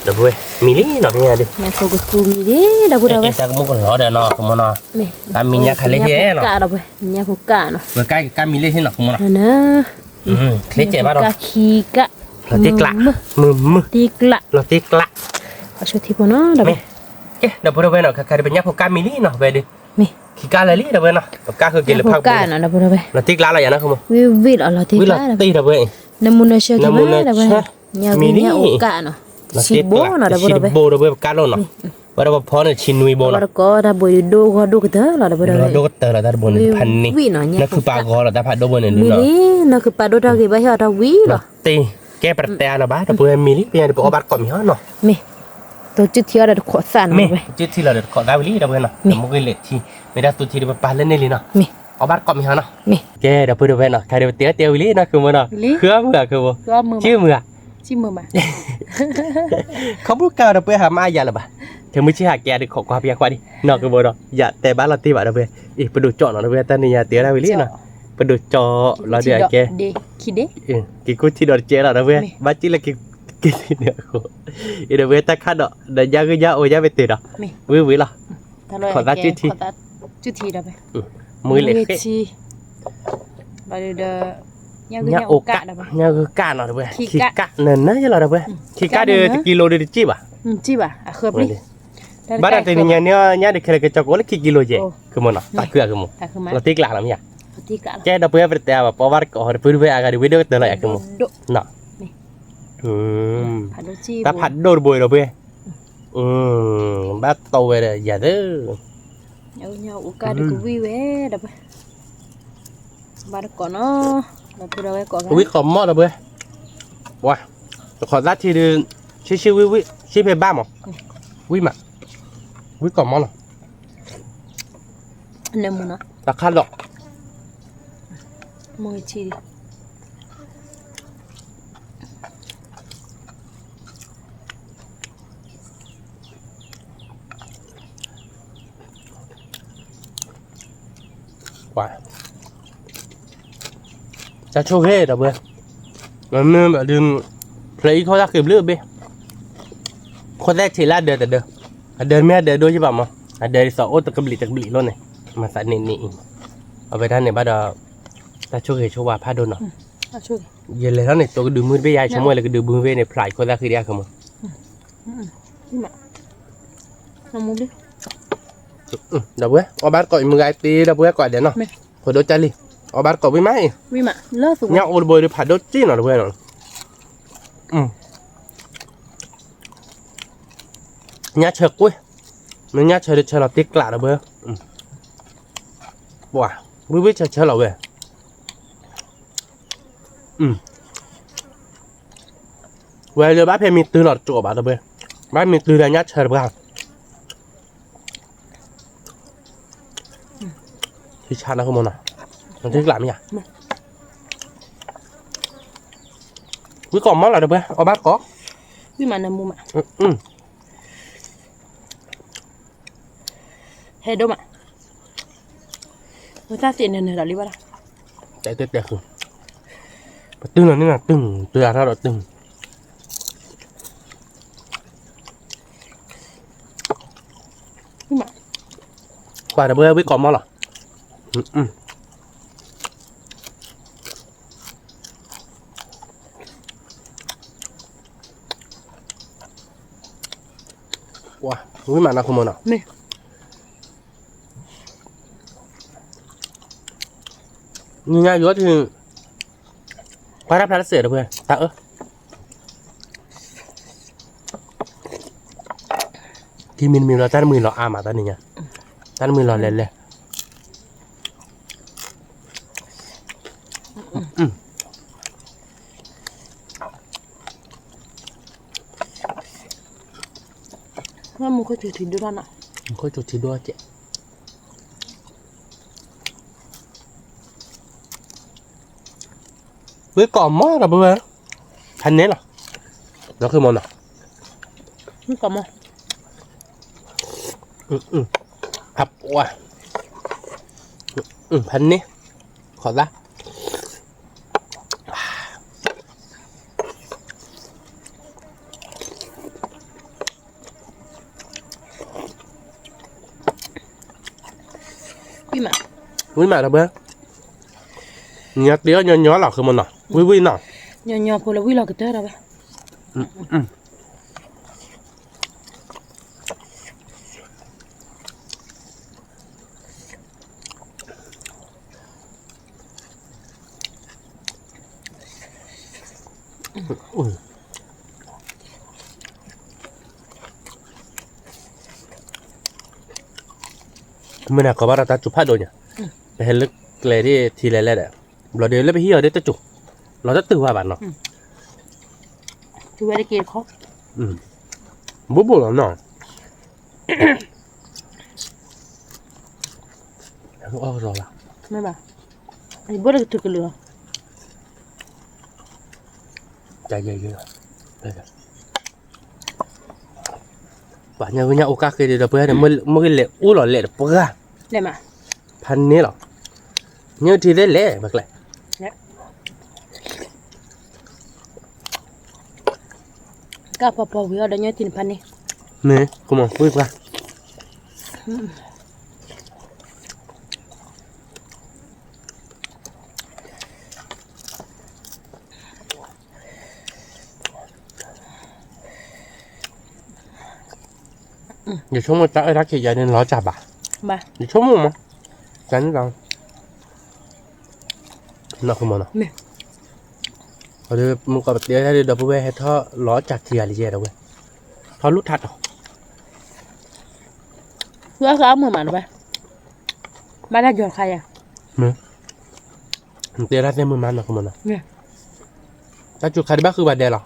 ဒီပုၢ်ဝဲၢ် မံလံနီၤ ဖဲညါဒုး, တၢ်ကမူၣ်ကလီၤဒီးနီၤ ဃုမိၢ်နီၤ, ကါမံၤညၣ်ခါလၢဟ့ၣ်နီၤ, ပကကါမံၤလၢဟ့ၣ်နီၤ ဃုမိၢ်နီၤ, ချ့ကဲးဘၣ်ဒီး, လီၤတ့ကျး, မုာ်မုာ်, လီၤတ့ကျး, ကဲ ဒီပုၢ်ဝဲၢ်နီၤ ခဲခါဒီးပညၣ်ဖိကါမံၤလံနီၤ ဝဲဒုး, ခံကါလၢာ်လံ ဒီပုၢ်ဝဲၢ်နီၤ ပကါဃုာ်က့ၤလၢဖးပူၤ, လီၤတ့ကျးလီၤယၤနီၤ ဃုမိၢ်, ဝံၤဝံၤလီၤ လီၤတ့ကျး, ဝံၤလီၤတ့ဒီပုၢ်ဝဲၢ်, နမူနဆၢက့ၤမး ဒီပုၢ်ဝဲၢ်, ညၣ်ဂုၢ်ညၣ်အိၣ်ကါနီၤ, ဆံးဘိနီၤ ဒီပုၢ်ဝဲၢ်, ဆံးတဘိ ဒီပုၢ်ဝဲၢ် ပကါလီၤနီၤ, ဝဲဒီးပဖီန့ၣ်ဆံးနွံဘိနီၤ, တကီတၢ်ဘိဒိၣ်ဂီၢ်ဒိၣ်ကတၢၢ်လီၤ ဒီပုၢ်ဝဲၢ်, ဒိၣ်ကတၢၢ်လီၤ တၢ်တဘိန့ၣ် ဖးန့ၢ်, နၢ်ခုပာ်ဂီၤလီၤ တၢ်ဖးဒိၣ်ဘိန့ၣ်ဒုးနီၤ, နၢ်ခုပာ်ဒိၣ်တၢ်ဂ့ၤဘၣ်ဟ့ၣ်အီၤတၢ်ဝံၤလီၤ, တကဲ ပတတဲအါလၢၤဘၣ် ဒီပုၢ်ဝဲၢ် မံလံ ဖဲညါဒုး ပအီၣ်ဘၣ်တကိးမံၤဟီနီၤ, မ့ၢ်, တကၠုၢ်ထံအီၤဒီးတခိးသၣ်နီၤ, မ့ၢ် တကၠုၢ်ထံလီၤဒီးတခိးသၣ်ဝံၤလံ ဒီပုၢ်ဝဲၢ်နီၤ, မ့ၢ်ဂ့ၤလဲၣ်ထံ, မ့ၢ်တၢ်သူၣ်ထံဒီးပပာ်လၢန့ၣ်လံနီၤ, မ့ၢ်, အီၣ်ဘၣ်တကိးမံၤဟီနီၤ, မ့ၢ်, ကဲ ဒီပုၢ်ဝဲၢ်နီၤ ခဲဒီးပတဲတဲဝံၤလံနီၤ ခုမိၢ်နီၤ, ဃုမုာ်ဧါ ခုမိၢ်, ကၠုၢ်မုာ်ဧါ, ခီဖျိကါဒီပုၢ်ဝဲၢ်ဟးမၤအါယၤလၢၤဘၣ်, ထဲမုၢ်ဆ့ၣ်ဟးကဲအီၤဒုးခိးကွၢ်ဖဲခွါဒံး နီၤ ခုမိၢ်နီၤ, ယတဲဘၣ်လီၤတ့ၢ်ဘၣ် ဒီပုၢ်ဝဲၢ်, အ့ၣ် ပဒိၣ်ကၠီနီၤ ဒီပုၢ်ဝဲၢ် တၢ်န့ၣ်ယတဲဒၣ်ဝံၤလံနီၤ, ပဒိၣ်ကၠီလီၤဒုးအကဲ က့ၤကူၣ်ထံဒီးတကဲလီၤ ဒီပုၢ်ဝဲၢ်, ဘၣ်ကၠံၣ်လၢက့ၤက့ၤလံန့ၣ်အဃိ, အ့ၣ် ဒီပုၢ်ဝဲၢ် တၢ်ခးဒီး ဒီးညၣ်ဂုၢ်ညၣ်အိၣ်ညၣ်မ့ၢ်တ့ၢ်ဒီး, ဝံၤဝံၤလီၤ, ခိးသးကၠုၢ်ထံ, မုၢ်လဲၤဃ့ၢ် ညၣ်အိၣ်ကၣ်, ညၣ်ဂုၢ်ကၣ်နီၤ ဒီပုၢ်ဝဲၢ်, ခံကၣ်နၤနၤယလီၤ ဒီပုၢ်ဝဲၢ်, ခံကၣ်ဒီး တကံလိဒုးတကံၣ်ဘၣ်, ဘၣ်တၢ်တနံၤညါန့ၣ် ညၣ်ဒုးခဲလၢာ်ကကၠီကိးလၢခံကံလိယဲၢ်, ခုမိၢ်နီၤ, သးခုအခုမိၢ်, လီၤတ့ကျးလီၤမ့ၢ်ဧါ, ကဲ ဒီပုၢ်ဝဲၢ် ပတတဲအါဘၣ် ပအီၣ်ဘၣ်တကိးဟီဒီး ပုၢ်တဝဲၢ်အဂၤဒုး ဝံၤဒိၣ်ကတၢၢ်လီၤယၤ ခုမိၢ်, တၢ်ဖးဒိၣ်တဘိအံၤ ဒီပုၢ်ဝဲၢ်, ဘၣ်တိၢ်ဝဲဒီးယၤသၢ ညၣ်အိၣ်ကၣ်ဒုးကဝံၣ်ဝဲ ဒီပုၢ်ဝဲၢ်, ဘၣ်တကိးနီၤ, ဝံၣ်ကိးမီၢ် ဒီပုၢ်ဝဲၢ်, ပှၤ, တခိးသၣ်ထံဒုး, ဆံးဆံးဝံၣ်ဝံၣ် ဆံးဖဲဘၣ်မး, ဝံၣ်မး, ဝံၣ်ကိးမီၢ်နီၤ, တၢ်ခးဒီး မုၢ်ထံ တၢ်ဆိၣ်ဂ့ၤ ဒီပုၢ်ဝဲၢ်, မ့ၢ်ဘၣ်ဒုး, ဖျဲးအံၤထီၣ်တၢ်ဃ့ဘျုးဘ့ၣ်, ခိၣ်သဲထံးလၢအဒၢးတဒၢး, အဒၢးမ့ၢ်အဒၢးဒိယဘၣ်မး, အဒၢးဒ်သိးအိၣ်တကဘျံးတကဘျံးလိၤန့ၣ်, မၤသးန့ၣ်န့ၣ်အံၤ, အဝဲဒၣ်န့ၣ်ဘၣ်ဒီး, တၢ်ဆိၣ်ဂ့ၤဆိၣ်ဝါဖးဒိၣ်နီၤ, ယလဲၤထီၣ်န့ၣ် တိၤကဒုးမုၢ်တဘ့ၣ် ယဆိကမိၣ်လၢကဒုးမုၢ်တဘ့ၣ်န့ၣ် ဖျးယခိၣ်သဲဃံဒံးအါခဲမး, ဒီပုၢ်ဝဲၢ် အီၣ်ဘၣ်တကိးအံၤမုၢ်ဂၤတ့ဒီပုၢ်ဝဲၢ်ကိးဂၤဒဲးနီၤ, ဃိဒိၣ်ကၢ်လံ, အီၣ်ဘၣ်တကိးဝံၣ်မးအံၤ, ညၣ်အိၣ်တဘိဒီးဖးဒိၣ်က့နီၤ ဒီပုၢ်ဝဲၢ်နီၤ, ညၣ်ဆၢကွ့ၢ်, မ့ၢ်ညၣ်ဆၢတဆၢလီၤတ့ကျးဒီပုၢ်ဝဲၢ်, ပှၤ, ဝံၣ်ဝံၣ်ဆၢဆၢလီၤဝဲ, ဝဲလၢဘၣ်ဖဲမံၤတုၤလီၤတကိးဘၣ်ဒီပုၢ်ဝဲၢ်, ဘၣ်မံၤတုၤဒီးညၣ်ဆၢတပှၢ် ထံဆါနီၤ ဃိမိၢ်နီၤ, ထံကျးမ့ၢ်ယါ, ဝံၣ်ကိးမီၢ်လီၤဒီပုၢ်ဝဲၢ် အီၣ်ဘၣ်ကိး, ဝံၣ်မးနမူမး, ဟဲဒိၣ်မး, ဝဲသၣ်သ့ၣ်နၢၤနၢၤဒီးလံဘၣ်လီၤ, တဲတဲတဲဃု, ပတုၤလီၤန့ၣ်နီၤ တုၤ, တုၤအါထီၣ်ဒီးတုၤ ဝံၣ်မး, ကွၢ်ဒီပုၢ်ဝဲၢ်ဝံၣ်ကိးမီၢ်လီၤ, ဝံၣ်မးနီၤ ဃိမိၢ်နီၤ, နံၤညါယိၤထံ, ကွၢ်တၢ်ဖျါတစဲးဒီပုၢ်ဝဲၢ် တၢ်အၢ ခံမံၤတမံၤလီၤ တၢ်တမံၤလီၤအါမးတနံၤညါ, တၢ်တမံၤလီၤလဲၤလဲၤ, မူခိၣ်စူၤထံဒိၣ်ထီၣ်နီၤ, မူခိၣ်စူၤထံဒိၣ်ကဲး, ဝံၣ်ကိးမီၢ်ဒီပုၢ်ဝဲၢ်, ဖးန့ၣ်လီၤ, ဒီးဃိမိၢ်နီၤ, ဝံၣ်ကိးမီၢ်, အပှၤ, ဖးန့ၣ်, ခိးသၣ် ဝံၣ်မးဒီပုၢ်ဝဲၢ်, ညီတ့အီၣ်ညီညီလီၤ ဃိမိၢ်နီၤ, ဝံၣ်ဝံၣ်နီၤ, ညီညီဖိလၢဝံၣ်လီၤကတၢၢ်ဒီးဝဲ မုၢ်နၤကိးဘၣ်ဒီးတၢ်စူၤဖးဒိၣ်ညါ, ပဟဲလၢကျဲဒ်ထံလဲၤလဲၣ်ဒီး, ဘျီဒီးလၢပဟံၣ်အီၤဒ်တစူၤ, လီၤတတုၤဘၣ်ဘၣ်နီၤ, ဝဲတက့ၢ်တခီ, ဘူးဘူးလီၤနီၤ, အီၣ်လီၤဘၣ်, မ့ၢ်ဘၣ်, ယဘိၣ်တကတုၤကလုာ်လီၤ, ပှၤညၣ်ဝံၣ်ညၣ်အိၣ်ကၢ်ဃ့ဒီး ဒီပုၢ်ဝဲၢ်န့ၣ် မ့ၢ်ဂ့ၤလဲၤအိၣ်လီၤလဲၤတပှၢ်, ဖးန့ၣ်လီၤ, ညၣ်ထံသ့ၣ်လဲၣ် ဘၣ်ကျဲ, ကၢ်ပှၤပှၤဝံၤအီၤဒီးညၣ်ထံန့ၣ်ဖးန့ၣ်, မ့ၢ်ကမီၤဝံၣ်ပှၢ် ယဆိကမိၣ်တၢ်အၢတၢ်ခံးယၤန့ၣ်လီၤစၢ်ဘၣ်, ယဆိကမိၣ်မး, တၢ်န့ၣ်လီၤ, နီၢ်ခိမးနီၤ, မုၢ်ကီးပတဲတၢ်ဒီး ဒီပုၢ်ဝဲၢ်ဟဲထီၣ်လီၤစၢ်ခံဂၤလံယဲဒီပုၢ်ဝဲၢ်, ထီၣ်လူၢ်ထးတီၤ, ဝဲဃါမုာ်မးတဝဲ, ဘၣ်တၢ်ယီၤတခါယဲ, တဲတၢ်သ့ၣ်မုာ်မးနီၢ်ခိမးနီၤ, တၢ်စူၤခါဒံးဘၣ်ဃုဘၣ်ဒဲးလီၤ,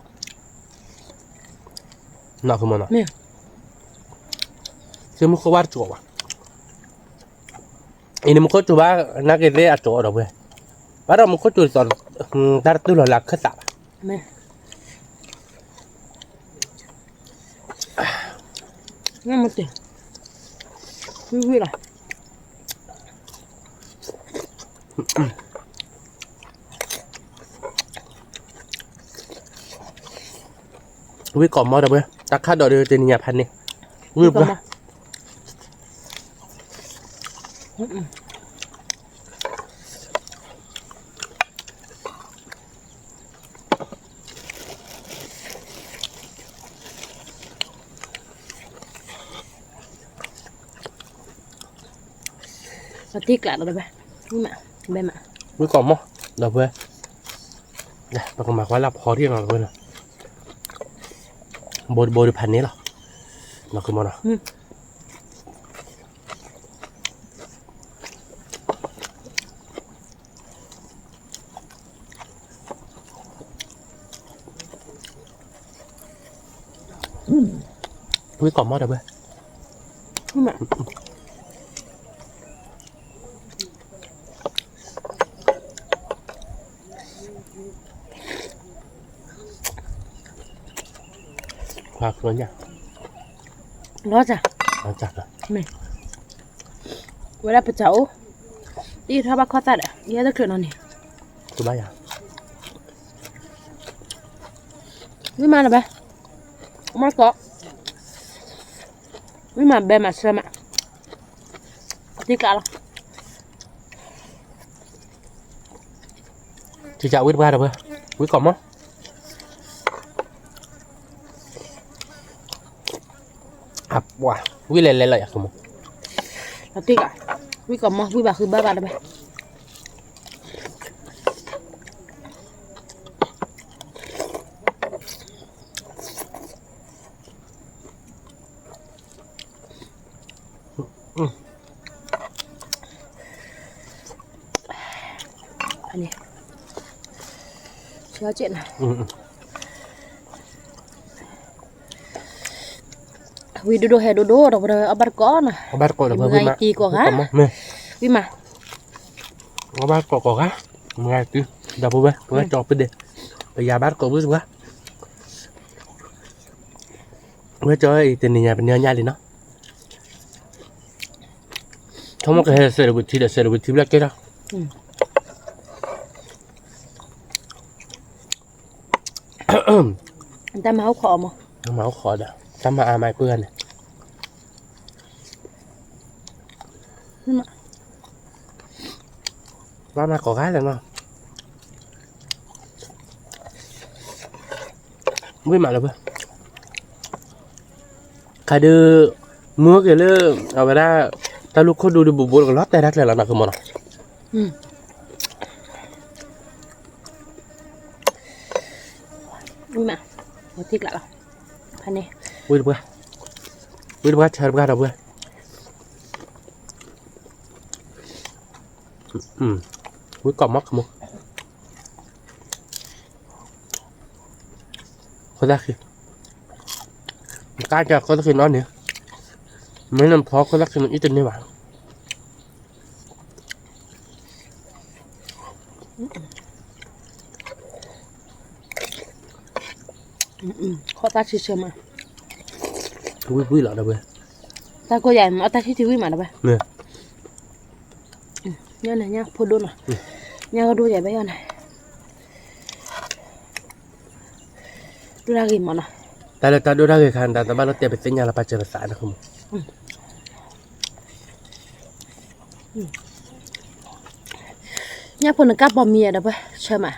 နီၢ်ခိမးနီၤ, သ့ၣ်မုၢ်ခိၣ်ဘၣ်တစူၤဘၣ်, အံၤန့ၣ်မူခိၣ်စူၤဘၣ် နာ်က့ၤသ့ၣ်အစူၤဒီပုၢ်ဝဲၢ်, ဘၣ်ဒီးမူခိၣ်စူၤဒ်သိး တၢ်တတုၤလီၤလၢအခၢၣ်သးဘၣ်, မ့ၢ်, ဝံၣ်ဝံၣ်လီၤ, ဝံၣ်ကိးမီၢ်ဒီပုၢ်ဝဲၢ်, တၢ်ခါဒီးဒီးတနံၤညါဖးန့ၣ်, ဝံၣ်ပှၢ် အတံၢ်ကျးလီၤဒီးဘဲ, ဝံၣ်မး, ဘဲမး, ဝံၣ်ကီးမီၢ်, ဒီပုၢ်ဝဲၢ်, ပကမၤကွၢ်လၢဖီထံၣ်နီၤ ဒီပုၢ်ဝဲၢ်နီၤ, ဘိတဘိတဖးန့ၣ်လီၤ, နီၤ ကမီၢ်နီၤ. ဝံၣ်ကီးမီၢ်ဒီးဘၣ်, ခွါကျိညၣ်, လီၤစၢ်, လီၤစၢ်, မ့ၢ်, ဝဲဒၣ်ပစၢ်အိၣ်, တထီၣ်ဘၣ်ခီၣ်သၣ်ဒီး ယဲတချုးနီၤန့ၣ်, ကဘၣ်ယၤ ဝံၣ်မးလၢၤဘဲ, မၤကီး, ဝံၣ်မးဘဲမးဆၢမး, တံၢ်ကျးလီၤ, တံၢ်ကျးဝံၣ်တပှၢ်ဒီးဘၣ်, ဝံၣ်ကီးမီၢ်, အပှၤ, ဝံၣ်လဲၤလဲၤလီၤယၤကမိၣ်, တံၢ်ကျး, ဝံၣ်ကီးမီၢ် ဝံၣ်ဘၣ်ဃုဘၣ်ဘၣ်ဒီးဘၣ်. န့ၣ်, ဆၢကဲးနၤ, ဝံၣ်ဒိၣ်ဒိၣ်ဟဲဒိၣ်ဒိၣ်ဒီး ပှၤအီၣ်ဘၣ်တကိးနီၤ, အီၣ်ဘၣ်တကိးဒီး မုၢ်ဂၤအံၤတံၢ်ကိးဂၤ, ဝံၣ်မး, အီၣ်ဘၣ်တကိးကိးဂၤ, မုၢ်ဂၤအံၤတံၢ်, ဒီပုၢ်ဝဲၢ် ပဝဲကၠီပဒဲ, ပယၤဘၣ်တကိးဝံၣ်တပှၢ်, ဝဲကၠီအံၤတနံၤညါပန့ၢ်အီၣ်ညၣ်လံနီၤ. ဆိကမိၣ်ကဟဲစဲးတဝံၤထံဒီး စဲးတဝံၤထံဘျဲၣ်ကဲထီၣ်, တၢ်မၤအိၣ်ခိးအီၤမး, တၢ်မၤအိၣ်ခိးဒီး တၢ်မၤအါမးအံၤပှၢ်ဂၤန့ၣ် ဘၣ်မၤကိးဂၤလဲၣ်နီၤ, ဝံၣ်မးလၢၤဘၣ်, ခါဒုး, မုၢ်အိၣ်က့ၤလၢ အဝဲဒၣ် တၢ်လူၢ်ခိၣ်ဒူဒူဘူးဘူးကလီၤတဲာ်တၢ်ကျဲၤလီၤနီၤ ကမီၢ်နီၤ, ဝံၣ်မး, ဝံၣ်တံၢ်ကျးလီၤ, ဖဲန့ၣ်, ဝံၣ်တပှၢ်, ဝံၣ်တပှၢ်ဆၢတပှၢ်ဒီးပှဲၤ ဝံၣ်ကီးမီၢ်ကမိၣ်, ခိၣ်သၣ်ဃံ, ကါကဲခိၣ်သၣ်ဃံနီၢ်န့ၣ်, မ့ၢ်နဖီခိၣ်သၣ်ဃံန့ၣ် အံၣ်တန့ၢ်ဘၣ်, ခိၣ်သၣ်ဆံဆၢမး, ဝံၣ်ဝံၣ်လီၤဒီးဝဲ, တၢ်ကိးယၤမ့ၢ်အတၢ်ဆံဆံဝံၣ်မးဒီးဝဲ, ညါန့ၣ်ညါဖိဒိၣ်နီၤ, ညါကဒိၣ်ယၤဘဲယီၤန့ၣ်, ဒိၣ်တၢ်ဂ့ၤမးနီၤ, တၢ်လၢတၢ်ဒိၣ်တၢ်ဂ့ၤခါန့ၣ် တၢ်တဘၣ်လီၤတဲာ်ပသ့ၣ်ညါလၢပာ်စၢၤပသးန့ၣ် ညၣ်ဖိနကၢ်ပိာ်မံၤဒီးပှဲၤဆၢမး,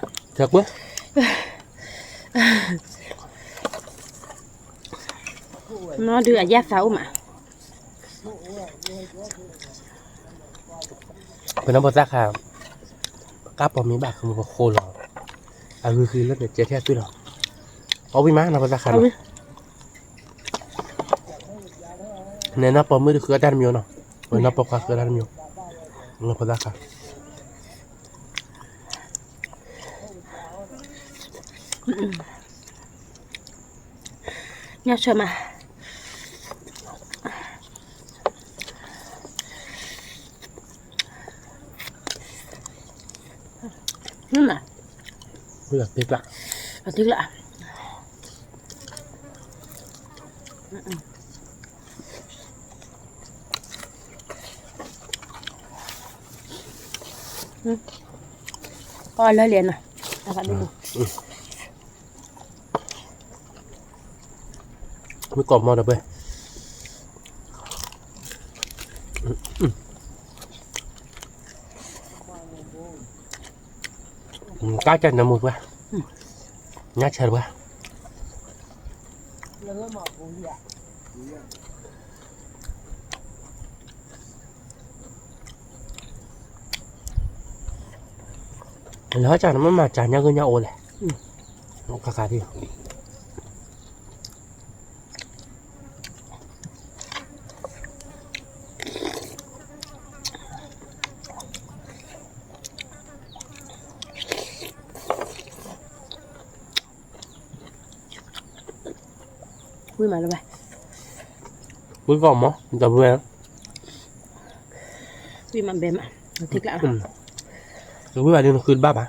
နီၢ်ဒုးအယၣ်သးအိၣ်မး, ပနီၢ်ဖိသၣ်ခါ, ကၢ်ပိာ်မံၤဘၣ်ဃုပဃိလီၤ, အဂုာ်ဃံလၢန့ၣ်ကဲထဲအသွံၣ်လီၤ, အီၣ်ဝံၣ်မးနီၢ်ဖိသၣ်ခါနီၤ နဲနီၢ်ပိာ်မုၣ်တဃုအတၢ်တမံၤနီၤ, ဝဲနီၢ်ပိာ်ခွါဃုအတၢ်တမံၤ, နီၢ်ဖိသၣ်ခါ, ညၣ်ဆၢမး, အတံၢ်ကျး, အီၣ်လၢလံနီၤ, အဂၤဒိၣ်ဒိၣ်, အ ဝံကိးမီဒီးပှဲၤ, ကါကနၢမူပှဲၤ, ညါဆဲးပှဲၤ လၢဟီၣ်စၢ်နမ့ၢ်မၤစၢ်ညါဂ့ၢ်ညါအိၣ်လဲၣ်, ကကးဒံး ဝံမးလၢၤဘၣ်, ဝံကီၢ်မီ, ဒီပုၢ်ဝဲၢ်, ဝံမးဘဲမး, ထံကျးလီၤ, ဝံဘၣ်ဒ်နဃုတဘၣ်ဘၣ်,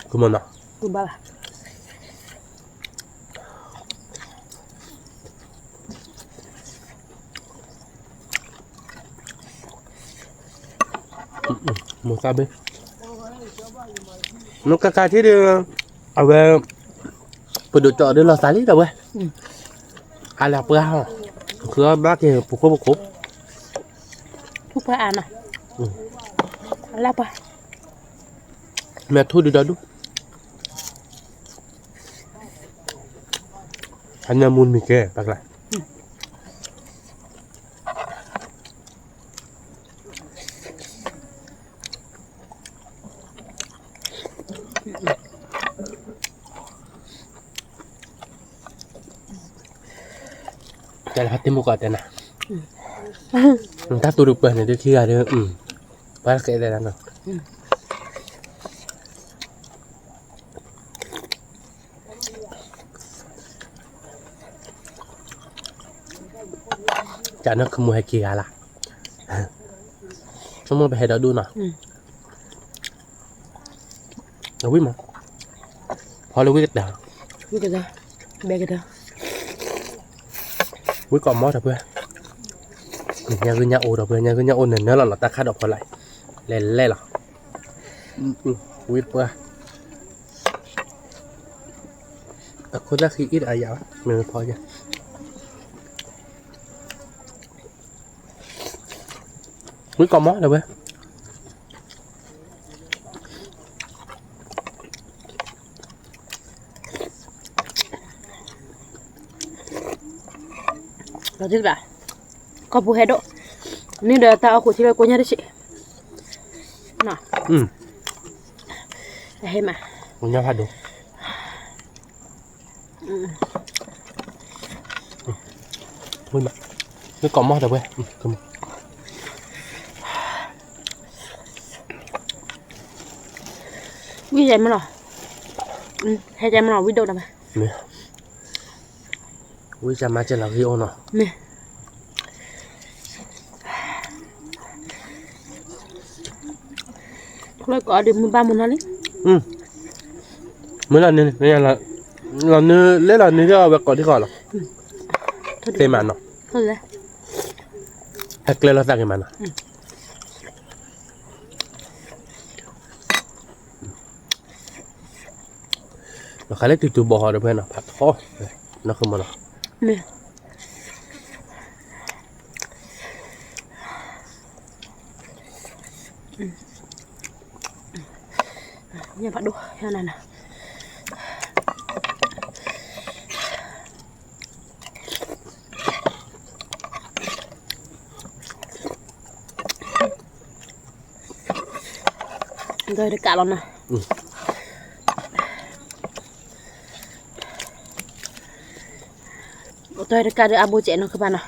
ဃုမီနီၤ, ဃုဘၣ်ဘၣ် မိၢ်သၣ်ဘ့ၣ်, နကကးထံၣ်ဒီး, အဝဲ, ပဒိၣ်ကၠီဒ်လီၤသးလံဒီးဝဲ, အလၢပှၢ်, ဃုအီၣ်ဘၣ်က့ၤပခိၣ်ပခိၣ်, ထူၣ်ပှၢ်အါနီၤ, အလၢပှၢ်, မ့ၢ်ထူၣ်ဒုဒီဒူၣ် အညၣ်မူနမံၤကဲ, ပှၤကျါ, တဲလၢဖါတံၢ်မူကီးတဲနၤ, တၢ်တူၢ်တပၢၢ်န့ၣ်ဒုးခံဂၤဒီး, ပှၤကဲတဲဒၣ်နီၤ ကနၢခမူဟဲက့ၤဂၤလၢ်, ဆိကမိၣ်ပဟဲဒီဒူၣ်နီၤ, အဝံမး, ဖီလၢဝံကတၢၢ်, ဝံကတၢၢ်, ဝံကိးမီဒီးပှဲၤ, ညါဂ့ၢ်ညါအိၣ်ဒီးပှဲၤ, ညါဂ့ၢ်ညါအိၣ်နၢၤနၢၤလီၤလီၤ တၢ်ခါဒီးဖီလာ်, လဲၤလဲၤလီၤ, ဝံပှဲၤ အခိၣ်သၣ်ဃံအံၣ်ဒီးအယၤဘၣ်, မ့ၢ်ဖီယၤ, ဝံကိးမီဒီးဝဲ, လီၤတံၢ်ဘၣ်, ကီၢ်ပူၤဟဲဒိၣ်, န့ၣ်ဒီးတၢ်အီၣ်ခိၣ်ထံလၢကိညါတစ့ၢ်, အဟဲမး, ကိညါဖးဒိၣ် ဝံမး, ဝံကိးမီဒီးဝဲ, ဝံယဲၢ်မနီၤ, ဟဲယဲၢ်မနီၤ ဝံဒိၣ်ဒီးဝဲ, မ့ၢ်, ဝံစၢ်မၤစၢၤလီၤဂ့ၤအိၣ်နီၤ, မ့ၢ် ချၢကိးအီၤဒုးမုၢ်ဘၣ်မုၢ်နီၤလံ, မ့ၢ်လီၤနုာ်, လီၤနုာ်လၢလီၤနုာ်ဒီးအဝဲကိးထံကီးလီၤ, သ့မးနီၤ, အကျဲလီၤသးက့ၤမးနီၤ နခါလၢတုၤတုၤဘီၣ်ဟီဒီးဖဲနီၤ ဖးထီ, နီၢ်ဃုမနီၤ, မ့ၢ်, ညၣ်ဖးဒိၣ်, ညၣ်နၤနၤ ဒီးတကးလီၤနီၤ, ဒီးတကးဒီးအဘိစဲးနီၤကဘၣ်နီၤ,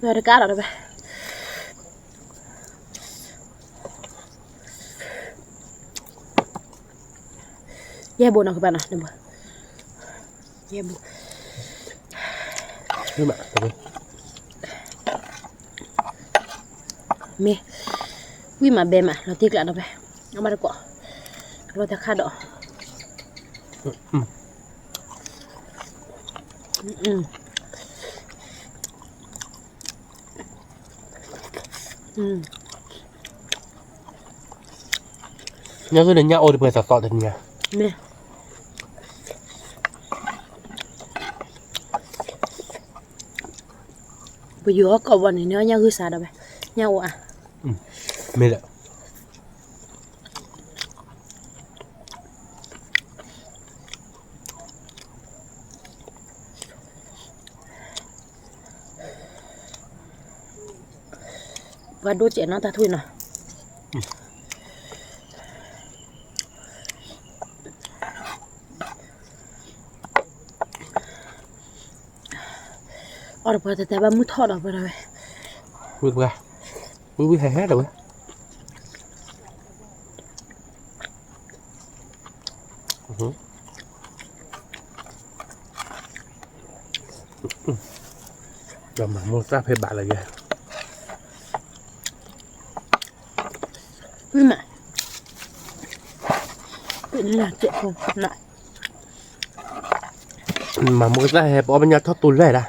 ဒီးတကးလီၤတဘၣ်, ယဲၢ်ဘိနီၤကဘၣ်နီၤ, ယဲၢ်ဘိ မ့ၢ်, ဝံမးဘဲမး လီၤတံၢ်ကျးဒီးဖဲ, အမါတကိး, ကလီၤတၢ်ခါဒီး, ညၣ်ဂ့ၢ်ဒီးညၣ်အိၣ်တပှဲၤသီသီတနံၤဧါ, မ့ၢ် မ့ၢ်, ပယူၤဟီၣ်ကိးဘီန့ၣ် နညၣ်ဂုၢ်စးဒီးဝဲ, ညၣ်အိၣ်အါ, မ့ၢ်လၢ ပှၤဒိၣ်စဲးနီတၢ်ထွံၣ်နီၤ, အီၣ်တပှၤတတဲဘၣ်မုၢ်ထီၣ်ဒီးပှၤဒီးဝဲ, ဝံၤတပှၤ, ဝံၤဝံၤဟဲဟဲဒီးဝဲ ဒီးမၤမိၢ်သၣ်ဖဲဘၣ်လၢယဲ, မၤမိၢ်သၣ်ဟဲပအီၣ်ပညၣ်ထီၣ်တူၤလဲၣ်ဒၣ်,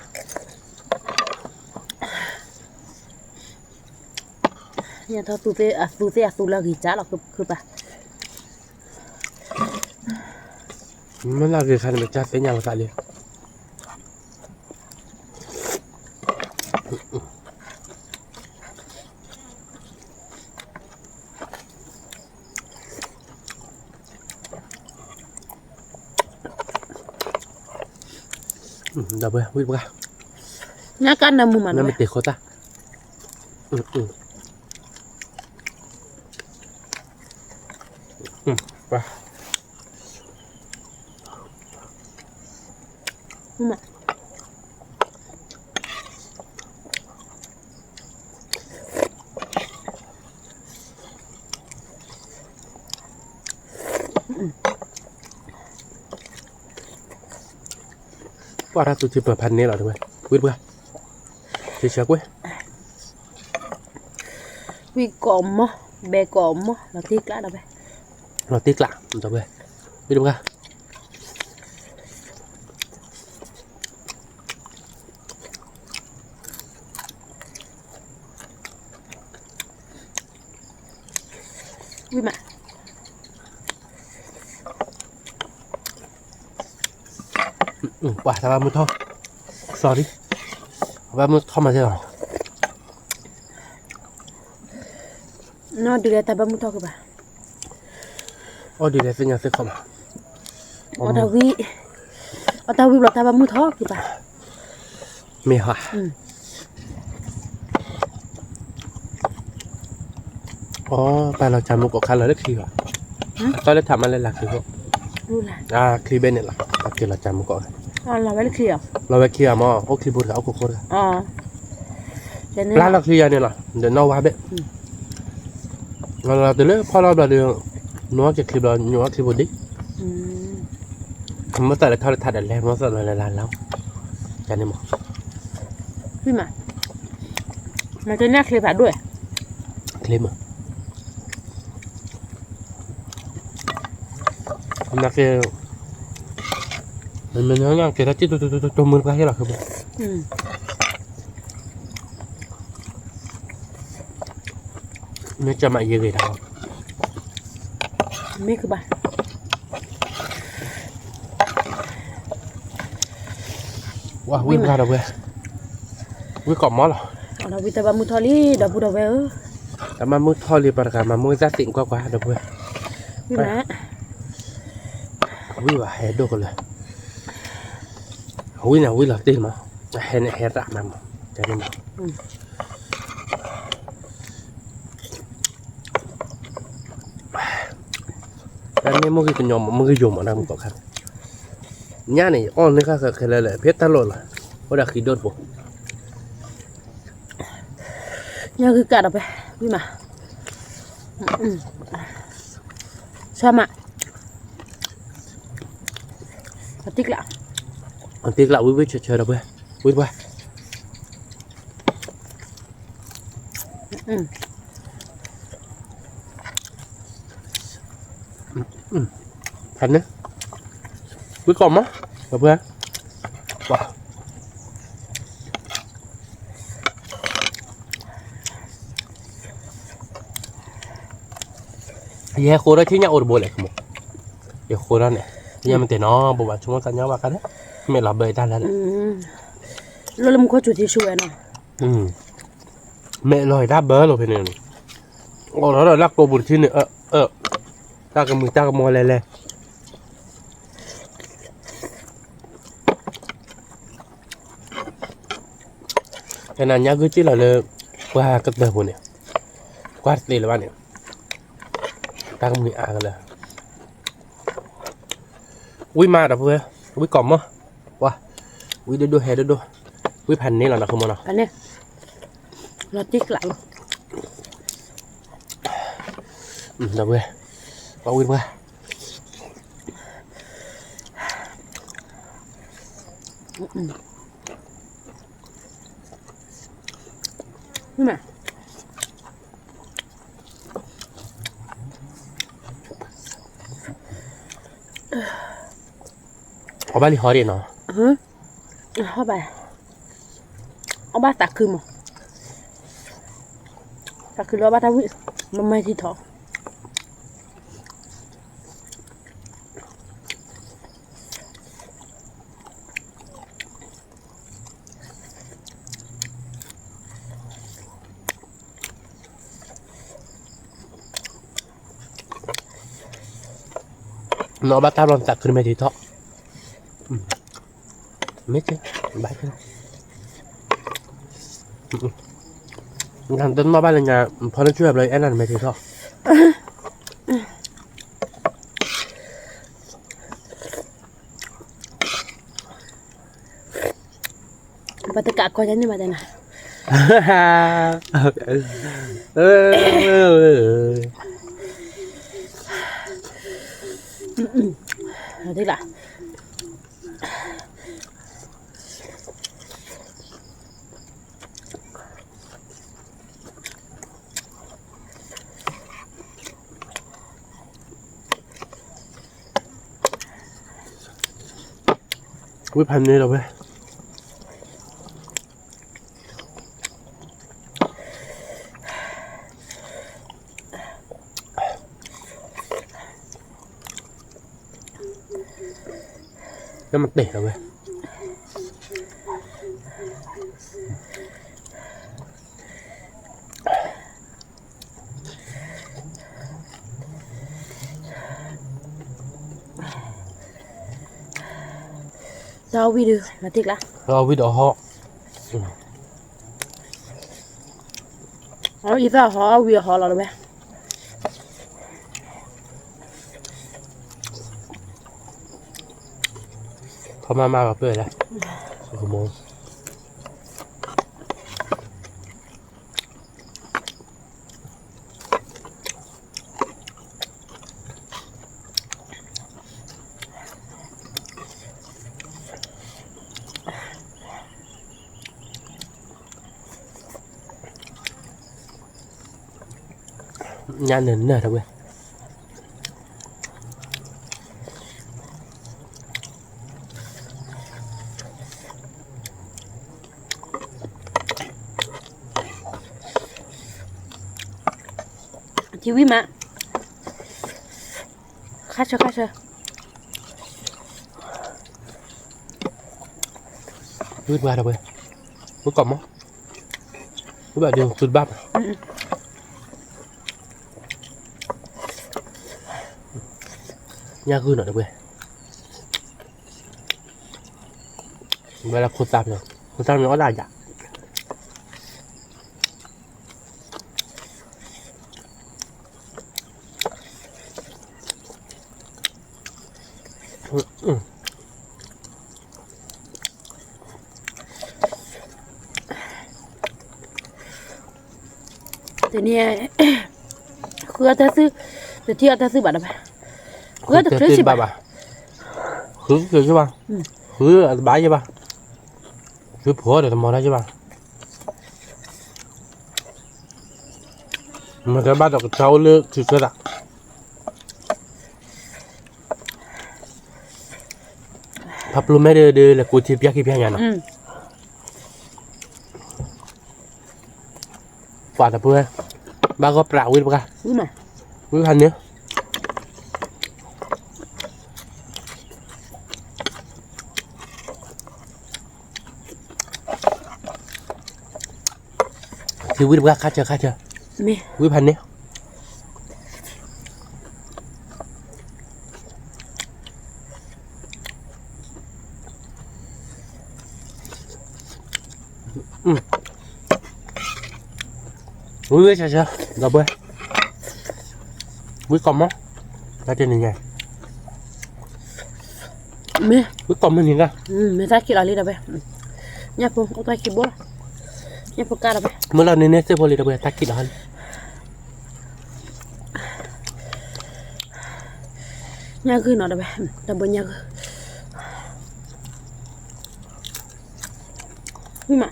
ညၣ်ထီၣ်တူၤသ့ၣ်အသူသ့ၣ်အသူလၢအဂ့ၤကၢ်လီၤ ခုပၢ်, မ့ၢ်လၢအဂ့ၤခါန့ၣ် ပကၢ်သ့ၣ်ညါလီၤသးလံ. ဒီပုၢ်ဝဲၢ်ပှၢ်, ညၣ်ကၢ်နၢမူမး နမ့ၢ်တ့ၢ်ဃီတၢ်, ပှၢ် ပှၢ်တၢ်သူထံပၢၤဖးန့ၣ်လီၤ တဝဲ, ဝံတပှၢ်, ထံဆၢကွ့ၢ်, ဝံကိးမီၢ်, ဘဲကိးမီၢ်, လီၤတ့ၢ်ကျးဒီးဝဲ, လီၤတ့ၢ်ကျး, ဒီးဝဲ, ဝံတပှၢ် ဝံၤမး, ပှၤတၢ်ဘၣ်မုၢ်ထီၣ်, sorry, ဘၣ်မုၢ်ထီၣ်မးသ့လီၤ. နီၢ်ဒုးလၢတၢ်ဘၣ်မုၢ်ထီၣ်ကဘၣ်, အီၣ်ဒုးလၢသ့ၣ်ညါသ့ၣ်ခီမး, အီၣ်တၢ်ဝံ, အီၣ်တၢ်ဝံဘျီတၢ်ဘၣ်မုၢ်ထီၣ်ကဘၣ်, မ့ၢ်ဟါ, အီ ပၢ်လီၤစၢ်မူကိးခါလီၤလၢချံဘၣ်, အသီလၢထးမးလၢလၢ်ချံဘိ, ချံဘဲန့ၣ်လီၤ, ပက့ၤလီၤစၢ်မူကိး, လီၤဝဲချံဧါ, လီၤဝဲခံဂၤမး အိၣ်ချံဘိတဂၤ အိၣ်ခိခိတဂၤ, ပျၢ်လီၤချံယၤန့ၣ်လီၤ, ဒီးနီၢ်ဝါဘ့ၣ်, လီၤလီၤတုၤလၢဖီၣ်လီၤဘျီဒီး, နွံက့ၤချံဘျီ နွံက့ၤချံဘိဒံး, မ့ၢ်သးလၢထီၣ်လၢထးဒီးလဲၤ မ့ၢ်သးလၢလၢလၢ, ကန့ၣ်မး, မ့ၢ်တန့ၢ်ချံဖးဒိၣ်, ချံမး နာ်က့, မ့ၢ်နာ်က့ တၢ်စံၣ်တူတူတူတူမုၢ်တပှၢ်ဟ့ၣ်လီၤခဲဘိ, မ့ၢ်ကမၤယဲဂ့ၤတၢ်, မ့ၢ်ကဘၣ်, ဝံၤဘၣ်ဒီပုၢ်ဝဲၢ်, ဝံၤကိးမီၢ်လီၤ, ဝံၤတၢ်ဘၣ်မုၢ်ထီၣ်လံ ဒီပုၢ်ဒီဝဲၢ်ဧၢ, တၢ်ဘၣ်မုၢ်ထီၣ်လံ ပှၤတဂၤမၤမုၢ်သၣ်သ့ၣ်ကွၢ်ကွၢ် ဒီပုၢ်ဝဲၢ်, ဝံၤဘၣ်ဟဲဒိၣ်ကလၢာ်, ဝံၤန့ၣ်ဝံၤလီၤတ့ၢ်မး, ဟဲန့ၣ်ဟဲသၣ်မးမး, တၢ်န့ၣ်မး တၢ်န့ၣ်မ့ၢ်ဂ့ၤကညီမး မ့ၢ်ဂ့ၤယိာ်မး တၢ်မုၢ်ကီၢ်ခါ, ညၣ်န့ၣ် အီၣ်န့ၢ်ဃၣ်ဃၢခဲလၢာ်လၢ ဖဲတၢ်လိၣ်လီၤ, အိၣ်ဒီးဃံဒိၣ်တဘိ, ညၣ်ဂုၢ်ကးဒီးဖဲ, ဝံၤမး, ဆွဲမး, အတံကျး, အတံကျးဝံၤဝံၤဆၢဆၢဒီပုၢ်ဝဲၢ်, ဝံၤတပှၢ် ဖးန့ၣ်, ဝံၤကိးမး, ဒီပုၢ်ဝဲၢ်, ယဟဲဃိထီၣ်ဆ့ညါအိၣ်တဘိလဲၣ်, ယဃိထီၣ်န့ၣ်, ယမ့ၢ်တဲနီၤ ဘိးဘၣ်ဆိကမိၣ်သးညီဘၣ်ခါန့ၣ်, မ့ၢ်လီၤဘၢတၢ်လၢ်န့ၣ်, လၢလၢမူခိၣ်စူၤထံဆူၣ်ဝဲနီၤ, မဲာ်လီၤတၢ်ဘၢလီၤဖဲန့ၣ်, အိၣ်ထီၣ်ဒီးလၢကျိပူၤတထံၣ်န့ၣ်, အၢ, တၢ်ကမုာ်တၢ်ကမီၤလဲၤလဲၤ, တနၤညါဂုာ်စ့ၢ်လီၤလၢ ပှၤကတၢၢ်ဖိန့ၣ်, ကွၢ်တသ့လၢၤဘၣ်န့ၣ်, တၢ်ကမုာ်အါကလၢာ်, ဝံၣ်မးဒီပုၢ်ဝဲၢ်, ဝံၣ်ကိးမီၢ်, ဝံၣ်ဒိၣ်ဒိၣ်ဟဲဒိၣ်ဒိၣ်, ဝံၣ်ဖးန့ၢ်လီၤနီၤ ဃုမီၢ်နီၤ, လီၤတံၢ်ကျးလီၤ, ဒီပုၢ်ဝဲၢ်, ပှၤဝံၣ်တပှၢ် အီၣ်ဘၣ်လံဟီဒံးနီၤ, အီၣ်ဘၣ်, အီၣ်ဘၣ်သးခုမး, သးခုလၢအီၣ်ဘၣ်တၢ်ဝံၣ်, မ့ၢ်မဲာ်ထံထီၣ် နအီၣ်ဘၣ်တၢ်ဘျီနသးခုမဲာ်ထံထီၣ်, မ့ၢ်က့, ဘၣ်က့, နတနီၣ်ဘၣ်လၢညါ, ဖီနဆူၣ်ဘျီအဲၣ်နၤနမဲာ်ထံထီၣ် ပှၤတကးကီၢ်ယါန့ၣ်မးတဲနၤ, ဒ်လၢ ဝံၣ်ဖးန့ၢ်လီၤဝဲ, တမ့ၢ်တဲလီၤဝဲ, တၢ်အီၣ်ဝံၣ်ဒီး မၤတ့ၢ်ကျါ, တၢ်အီၣ်ဝံၣ်ဒီးဟီ, အီၣ်အံသၣ်ဟီ အီၣ်ဝံၣ်အဟီလီၤတဝဲ, ထီၣ်မးမးလီၤပၢၢ်လၢ, ညါနၢၤနၢၤတဝဲ, ထံဝံၣ်မး, ခါဆၢခါဆၢ, ဝံၣ်ပှၤတဝဲ, ဝံၣ်ကိးမီၢ်, ဝံၣ်ဘၣ်ဒုးသုတဘၣ်ဘၣ်, ညၣ်ဂုၢ်နီၤတဝဲ, ဝဲလၢခိသၣ်ဖျၢၣ်, ခိသၣ်ဖျၢၣ်အီၣ်ဒၣ်ယၤ တနံၤ, ဃုအီၣ်တၢ်သု, တထံၣ်အီၣ်တၢ်သုဘၣ်တဘၣ်, ဃုတချုးစံးဘၣ်, ဃုတချုးဘၣ်, ဃုအတဘၣ်ယဘၣ်, ဃုဖိဒီးတမီၤတၢ်ယဘၣ်, မ့ၢ်တဘၣ်ဒီးကစၢ်အိၣ်လၢထံဆၢသး ဖးပျိမဲာ်ဒီး လဲၤကိးထံပျၢ်ခံပျၢ်ညါနီၤ, ပှၤတပှဲၤ, ဘၣ်ဂီၢ်ပြးဝံၣ်တပှၢ်, ဝံၣ်ဖးန့ၣ်, ဒ်ဝံတပှၢ်ခါဆၢခါဆၢ, မ့ၢ်, ဝံဖးန့ၣ်, ဝံဝံဆၢဆၢ, ဒီပုၢ်ဝဲၢ်, ဝံကိးမး, တၢ်တနံၤညါ, မ့ၢ်, ဝံကိးမးန့ၣ်ဒၣ်, မ့ၢ်တၢ်ခံးလီၤလံဒီပုၢ်ဝဲၢ်, ညၣ်ဖိအိၣ်တၢ်ခံးဘိလီၤ, ညၣ်ဖိကၢ်ဒီပုၢ်ဝဲၢ်, မ့ၢ်လီၤန့ၣ်န့ၣ်သ့ၣ်ဖိလံဒီပုၢ်ဝဲၢ် တၢ်ခံးလီၤလံ, ညၣ်ဂုၢ်နီၤဒီပုၢ်ဝဲၢ်, ဒီပုၢ်ဝဲၢ်ညၣ်ဂုၢ်, ဝံမး မ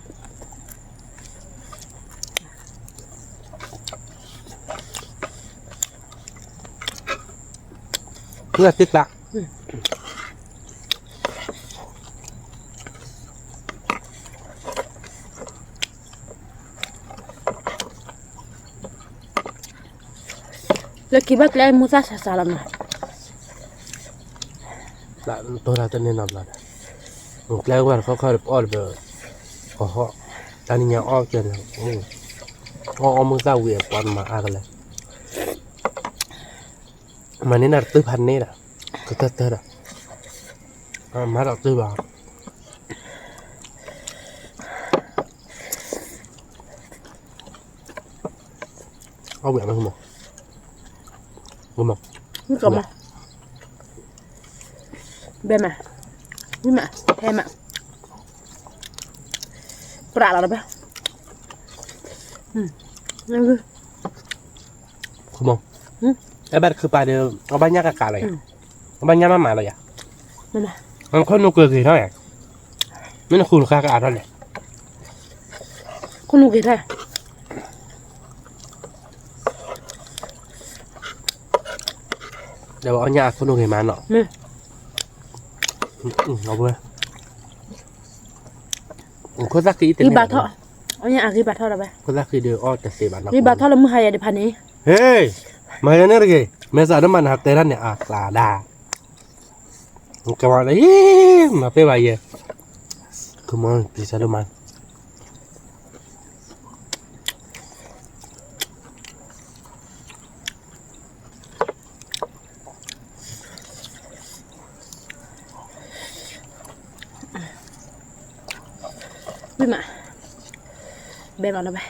့ၢ်သ့ၣ်ကျါ, လၢခံဘၣ်ကျဲမူသၣ်စးစးလီၤမး, တိၢ်တၢ်တန့ၢ်နီတဘျီဒီး, ကျဲဝဲတခီခီဒီးပအီၣ်တဘျီ, ကဟီၣ်, တၢ်နံၤညါအီၣ်ကဲန့ၣ်, အီၣ်အီၣ်မူသၣ်ဝံၤအပှၤမၤအါကလဲၣ်, မၤန့ၢ်နၤတသုဖးန့ၣ်ဒီး, ကတၢၢ်တၢၢ်ဒီး, မၤဒီးသုဘၣ် အီၣ်ဝံၤအမ့ၢ်မး, မ့ၢ်မး, မ့ၢ်ကမး, ဘဲမး, မ့ၢ်မး, ဟဲမး, ပြးလီၤတဘဲ, မး, အဲဘၣ်တခုပာ်ဒီး အဘၣ်ညၣ်ကကးလီၤယၤ, အဘၣ်ညၣ်မးမးလီၤယၤ, ခိၣ်နူာ်ကဂ့ၤထီၣ်ယၤ, မ့ၢ်နဃုနဃါကအါထီၣ်လဲၣ်, ခိၣ်နူာ်ကဂ့ၤထီၣ် ဒီးအီၣ်ညၣ်အခိၣ်နူာ်ဂ့ၤမးနီၤ, ခိၣ်သၣ်ဃံအံၤတန့ၢ်ဘၣ်ထီၣ်, အီၣ်ညၣ်အဂ့ၤဘၣ်ထီၣ်ဒီးဝဲ, ခိၣ်သၣ်ဃံဒီးအီၣ်တသ့ဘၣ်နီၤ, ဂ့ၤဘၣ်ထီၣ်လၢမုၢ်ဟါယဲဒၣ်ဖးန့ၣ်, ဟ့, မၤယၤန့ၣ်တဂ့ၤ, မဲာ်သးဒိၣ်မးနဟးတဲတၢ်န့ၣ်အကျါဒၣ် ကမၤလၢ မၤပ့ၢ်ဘၣ်ယဲ, ကမၤပျံၤစၢ်ဒိၣ်မး, ဝံၤမး, ဘဲမးနီၤဘဲ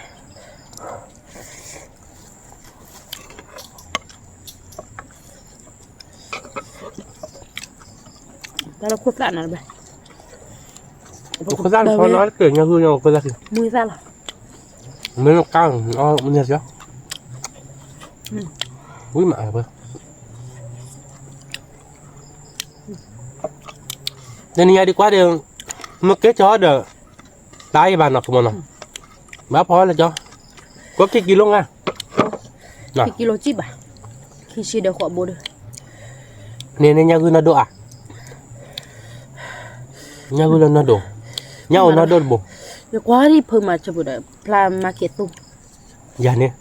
တၢ်လၢခိၣ်သၣ်နီၤဘဲ, ခိၣ်သၣ်နီၤ တက့ၢ် ညၣ်ဂုၢ်ညါ ခိၣ်သၣ်ခံ, မုၢ်သၣ်လီၤ, မ့ၢ်ကၢ်, ဝံၤမး, တနံၤညါဒံးကွၢ်ဒီး, မ့ၢ်ကဲကၠီဒီး, တၢ်အံၤဘၣ်နီၤ ကမီၤနီၤ, ဘၣ်ဖီလၢကၠီ, ကွၢ်ခံကံလိငါ, ခံကံလိကံဘၣ်, ခံဆံဒီးဃိးဘိဒီး, န့ၣ်န့ၣ်ညၣ်ဂုၢ်နီၢ်ဒိၣ်ဧါ, ညၣ်ဂုၢ်လၢနီၢ်ဒိၣ်, ညၣ်အိၣ်နီၢ်ဒိၣ်တဘိ, ယကွၢ်ဒံးဖုမၤဆၢပူၤဒီး ဖျါမၤက့ၤသူ, ယၤန့ၣ်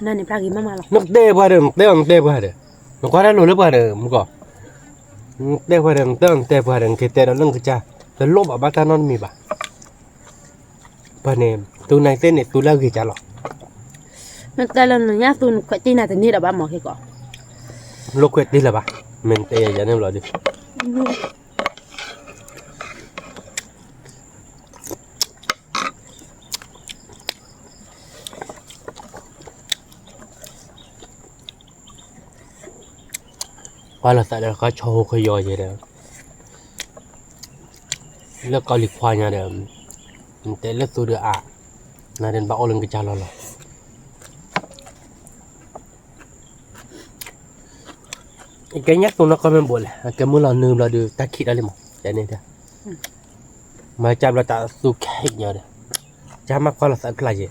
နန့ၣ်ဖျါဂ့ၤမးမးလီၤ, နကတဲပှၤဒီး နတဲအီၤနတဲပှၤဒီး, နကွၢ်တၢ်လိၤလၢပှၤဒီး မုၢ်ကီၢ်, နတဲပှၤဒီး နတဲအီၤနတဲပှၤဒီး နကတဲဒီးလၢနကစၢ်, တလိၣ်ဘၣ်ဘၣ်တၢ်နီတမံၤဘၣ်, ပှၤန့ၣ် သူနၤသ့ၣ်န့ၣ် သူလၢအဂ့ၤကၢ်လီၤ, နတဲလၢနညါသူနခွဲးတံၢ်နၤတန့ၢ်ဒီးဘၣ်မးက့ၤကီး, လိၣ်ခွဲးတံၢ်လၢၤဘၣ်, မ့ၢ်နတဲယၤန့ၣ်ဘျီဒုး ကွၢ်လီၤသးဒီး ကဆီဟိခယီယဲဒီး, လၢကီၢ်လံၤခွါညါဒီး, နတဲလၢသူဒီးအါ, နၤဒီးနဘၣ်အိၣ်လၢနကစၢ်လီၤလီၤ. ကဲညါသူနီၢ်ကီၢ်မ့ၢ်ဘိးလဲၣ်, ကဲမုၢ်လီၤနုာ်ဘျီဒုး တၢ်ခံးတၢ်လံမး, ကဲန့ၣ်, မၤကၢ်ဘျီတၢ်သူခံးညါဒီး, ကၢ်မးကွၢ်လီၤသးတဖျါယဲ,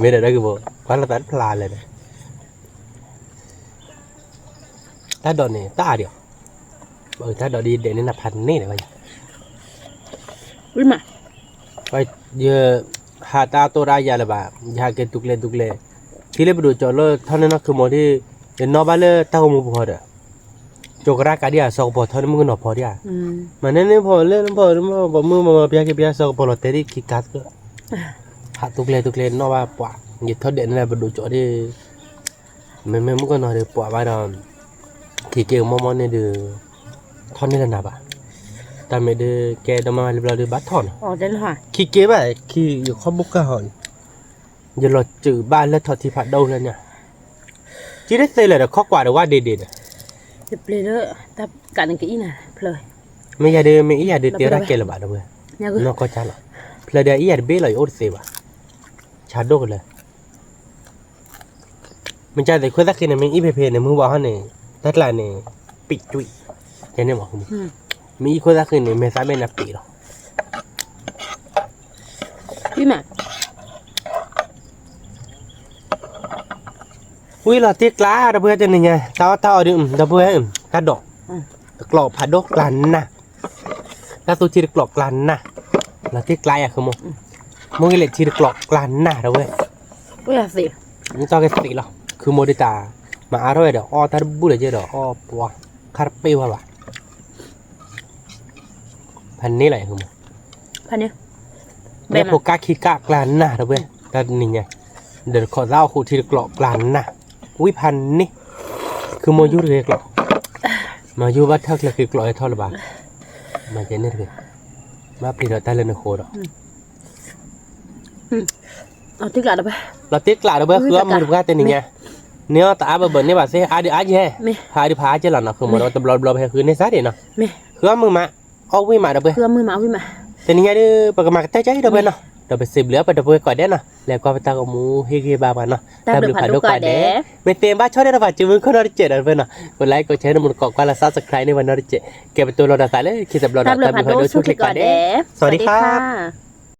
မ့ၢ်ဒီးဒၣ်ကဘိ, ကွၢ်လီၤသးတဖျါလဲၣ်ဒီး, တၢ်ဒိးန့ၣ် တၢ်အါဒံး, တၢ်ဒိးဒ်ယဒဲးန့ၣ်နဖးန့ၢ်ဒီး, ယဟးတၢ်တိၢ်တၢ်ယၤလၢၤဘၣ်, ယဟးက့ၤတူၢ်ကျဲၤတူၢ်ကျဲၤ, ထံလၢပဒိၣ်ကၠီၤလၢထီၣ်န့ၢ်နီၢ်ခုမီၤဒ်, ယနီၣ်ဘၣ်လၢတၢ်ဂီၤမူပူၤဃီဒီး, ကၠီကရၣ်ကးဒံးဧါ စီၤကပီၤထီန့ၢ်မုၣ်ကနီၤဖီဒံးဧါ, မၤန့ၢ်န့ၢ်ဖီလၢဖီမုၣ်မပျါက့ၤပျါ စီၤကပီၤလီၤတဲာ်ဒံးခံကါသၢ, ဟးသူကျဲသူကျဲနီၣ်ဘၣ်ပှၤ, ယထီၣ်ဒဲးန့ၣ်လၢပဒိၣ်ကၠီဒံး, မ့မ့ၢ်မုၣ်ကနီၤဒီးပှၤဘၣ်ဒီး, ခံက့ၤကမီၢ်မီၢ်န့ၣ်ဒီး, ထီၣ်န့ၢ်လၢနၤဘၣ်, တၢ်မ့ၢ်ဒုးကဲဒီမါလၢဘျီဒုး ဘၣ်ထီၣ်နီၤ, ခံက့ၤဘၣ်ခံ ယခီၣ်ဘိၣ်ကၢ်ဟီန့ၣ်, ယလီၤစုးဘၣ်လၢထီၣ်ထံဖးဒိၣ်လၢန့ၣ်, ကံတသ့လၢာ်ဒီးခီကွၢ်ဒီးဝဲဒ့ဒ့ဒီး, ယပျ့ၤလၢ, တၢ်ကးန့ၣ်ကအံၣ်နၤဖျၢၣ်, မ့ၢ်ယၤဒုးမ့ၢ်အံၣ်ယၤဒုးတဲဝဲဒၣ်ကဲလၢၤဘၣ်ဒီးဝဲ, နီၢ်ကီၢ်ကၢ်လီၤ, ဖျၢၣ်ဒီးအံၣ်ယၤတဘ့ၣ်လီၤ ယအိၣ်တသ့ဘၣ်, ဆါဒိၣ်ကလၢာ် မ့ၢ်ကသ့ၣ်ခိၣ်သၣ်ဃံန့ၣ် မ့ၢ်အံၣ်ဖဲဖဲန့ၣ် မုၢ်ဘၣ်ဟီန့ၣ်, တၢ်ကျးန့ၣ်, ပံးကွံာ်, ကဲန့ၣ်မ့ၢ်, မ့ၢ်အံၣ်ခိၣ်သၣ်ဃံန့ၣ် မဲာ်သးဘ့ၣ်န့ၣ်ပံးလီၤ, ဝံၤလီၤတ့ၢ်ကျး ဒီပုၢ်ဝဲၢ်တနံၤညါ တၢ်အီၣ်တၢ်အီဒုး ဒီပုၢ်ဝဲၢ်, တၢ်ဒိး, တကျိးဖးဒိၣ်ကျါနၢ်, တၢ်သူထံတကျိးကျါနၢ်, လီၤတ့ၢ်ကျးယၤဃုမိၢ်, မိၢ်ဂ့ၤလဲၣ်ထံတကျိးကျါနၢ်ဒီပုၢ်ဝဲၢ်, နတီၢ်ကသ့လီၤ ဃုမိၢ်ဒုးတၢ်, မၤအါထီၣ်ဝဲဒီးအီၣ်တၢ်တဘူၣ်လၢၤက့ဒီးအီၣ်ပှၤ, ခါတပ့ၢ်ဝဲဘၣ် ဖးန့ၣ်လီၤယၤဃုမိၢ်, ဖဲဖိကၢ်ခံကၢ်ကျါနၢ်ဒီပုၢ်ဝဲၢ် တၢ်တနံၤညါ, ဒီးတခီသၣ်အီၣ်ဃုထံတကျိးကျါနၢ်, ဝံဖးန့ၣ်, ဃုမိၢ်ယူၢ်တဂ့ၤကျိး, မၤယူၢ်ဘၣ်ထၢၣ်ချၢဃ့ကျိးဟဲထီၣ်လၢၤဘၣ်, မၤကဲန့ၣ်တဂ့ၤ, ဘၣ်ပျံၤဒီးတၢ်လၢနဃိဒီး လီၤတ့ၢ်ကျးဒီပုၢ်ဝဲၢ် ဃုအီၣ်မုာ်တပှၢ်တနံၤညါ, န့ၢ်အီၣ်တအါဘၢဘၢန့ၢ်ဘၣ်သ့ အါဒုးအါယဲ, ဖးဒုးဖးအါကဲလီၤနီၤ ဃုမိၢ်ဒီးတဘျီဘျီပဟဲဃုန့ၢ်စၢ်ဒံးနီၤ, ဃုအီၣ်မုာ်မး, အီၣ်ဝံၣ်မးဒီပုၢ်ဝဲၢ်, တနံၤညါဒုး ပကမၤကတၢၢ်ကဲအံၤဒီပုၢ်ဝဲၢ်နီၤ, ဒီးပစံးဘျုးအပဒီပုၢ်ဝဲၢ်ကိးဂၤဒဲးနီၤ, လဲၤကွၢ်ပတၢ်ဂီၤမူဟ့ၣ်ဂံၢ်ဘါပှၤနီၤ, တၢ်ဘျုးဖးဒိၣ်ကိးဂၤဒဲး, မ့ၢ်သ့ဘၣ်ဆီဒဲးတဖၣ် ကၠိမုၢ်ခိၣ်နီတစဲးဒီပုၢ်ဝဲၢ်နီၤ, ကိးlikeကိးshareန့ၣ် မ့ၢ်တကိးကွၢ်လၢ subscribe န့ၢ်ပှၤနီတစဲး, ကဲပတိၢ်လီၤဒီးသးလၢခံတဘျီဒီး တၢ်ဘျုးဖးဒိၣ်ဆိၣ်ဂ့ၤကိးဂၤဒဲး, စဝၤဒံခါ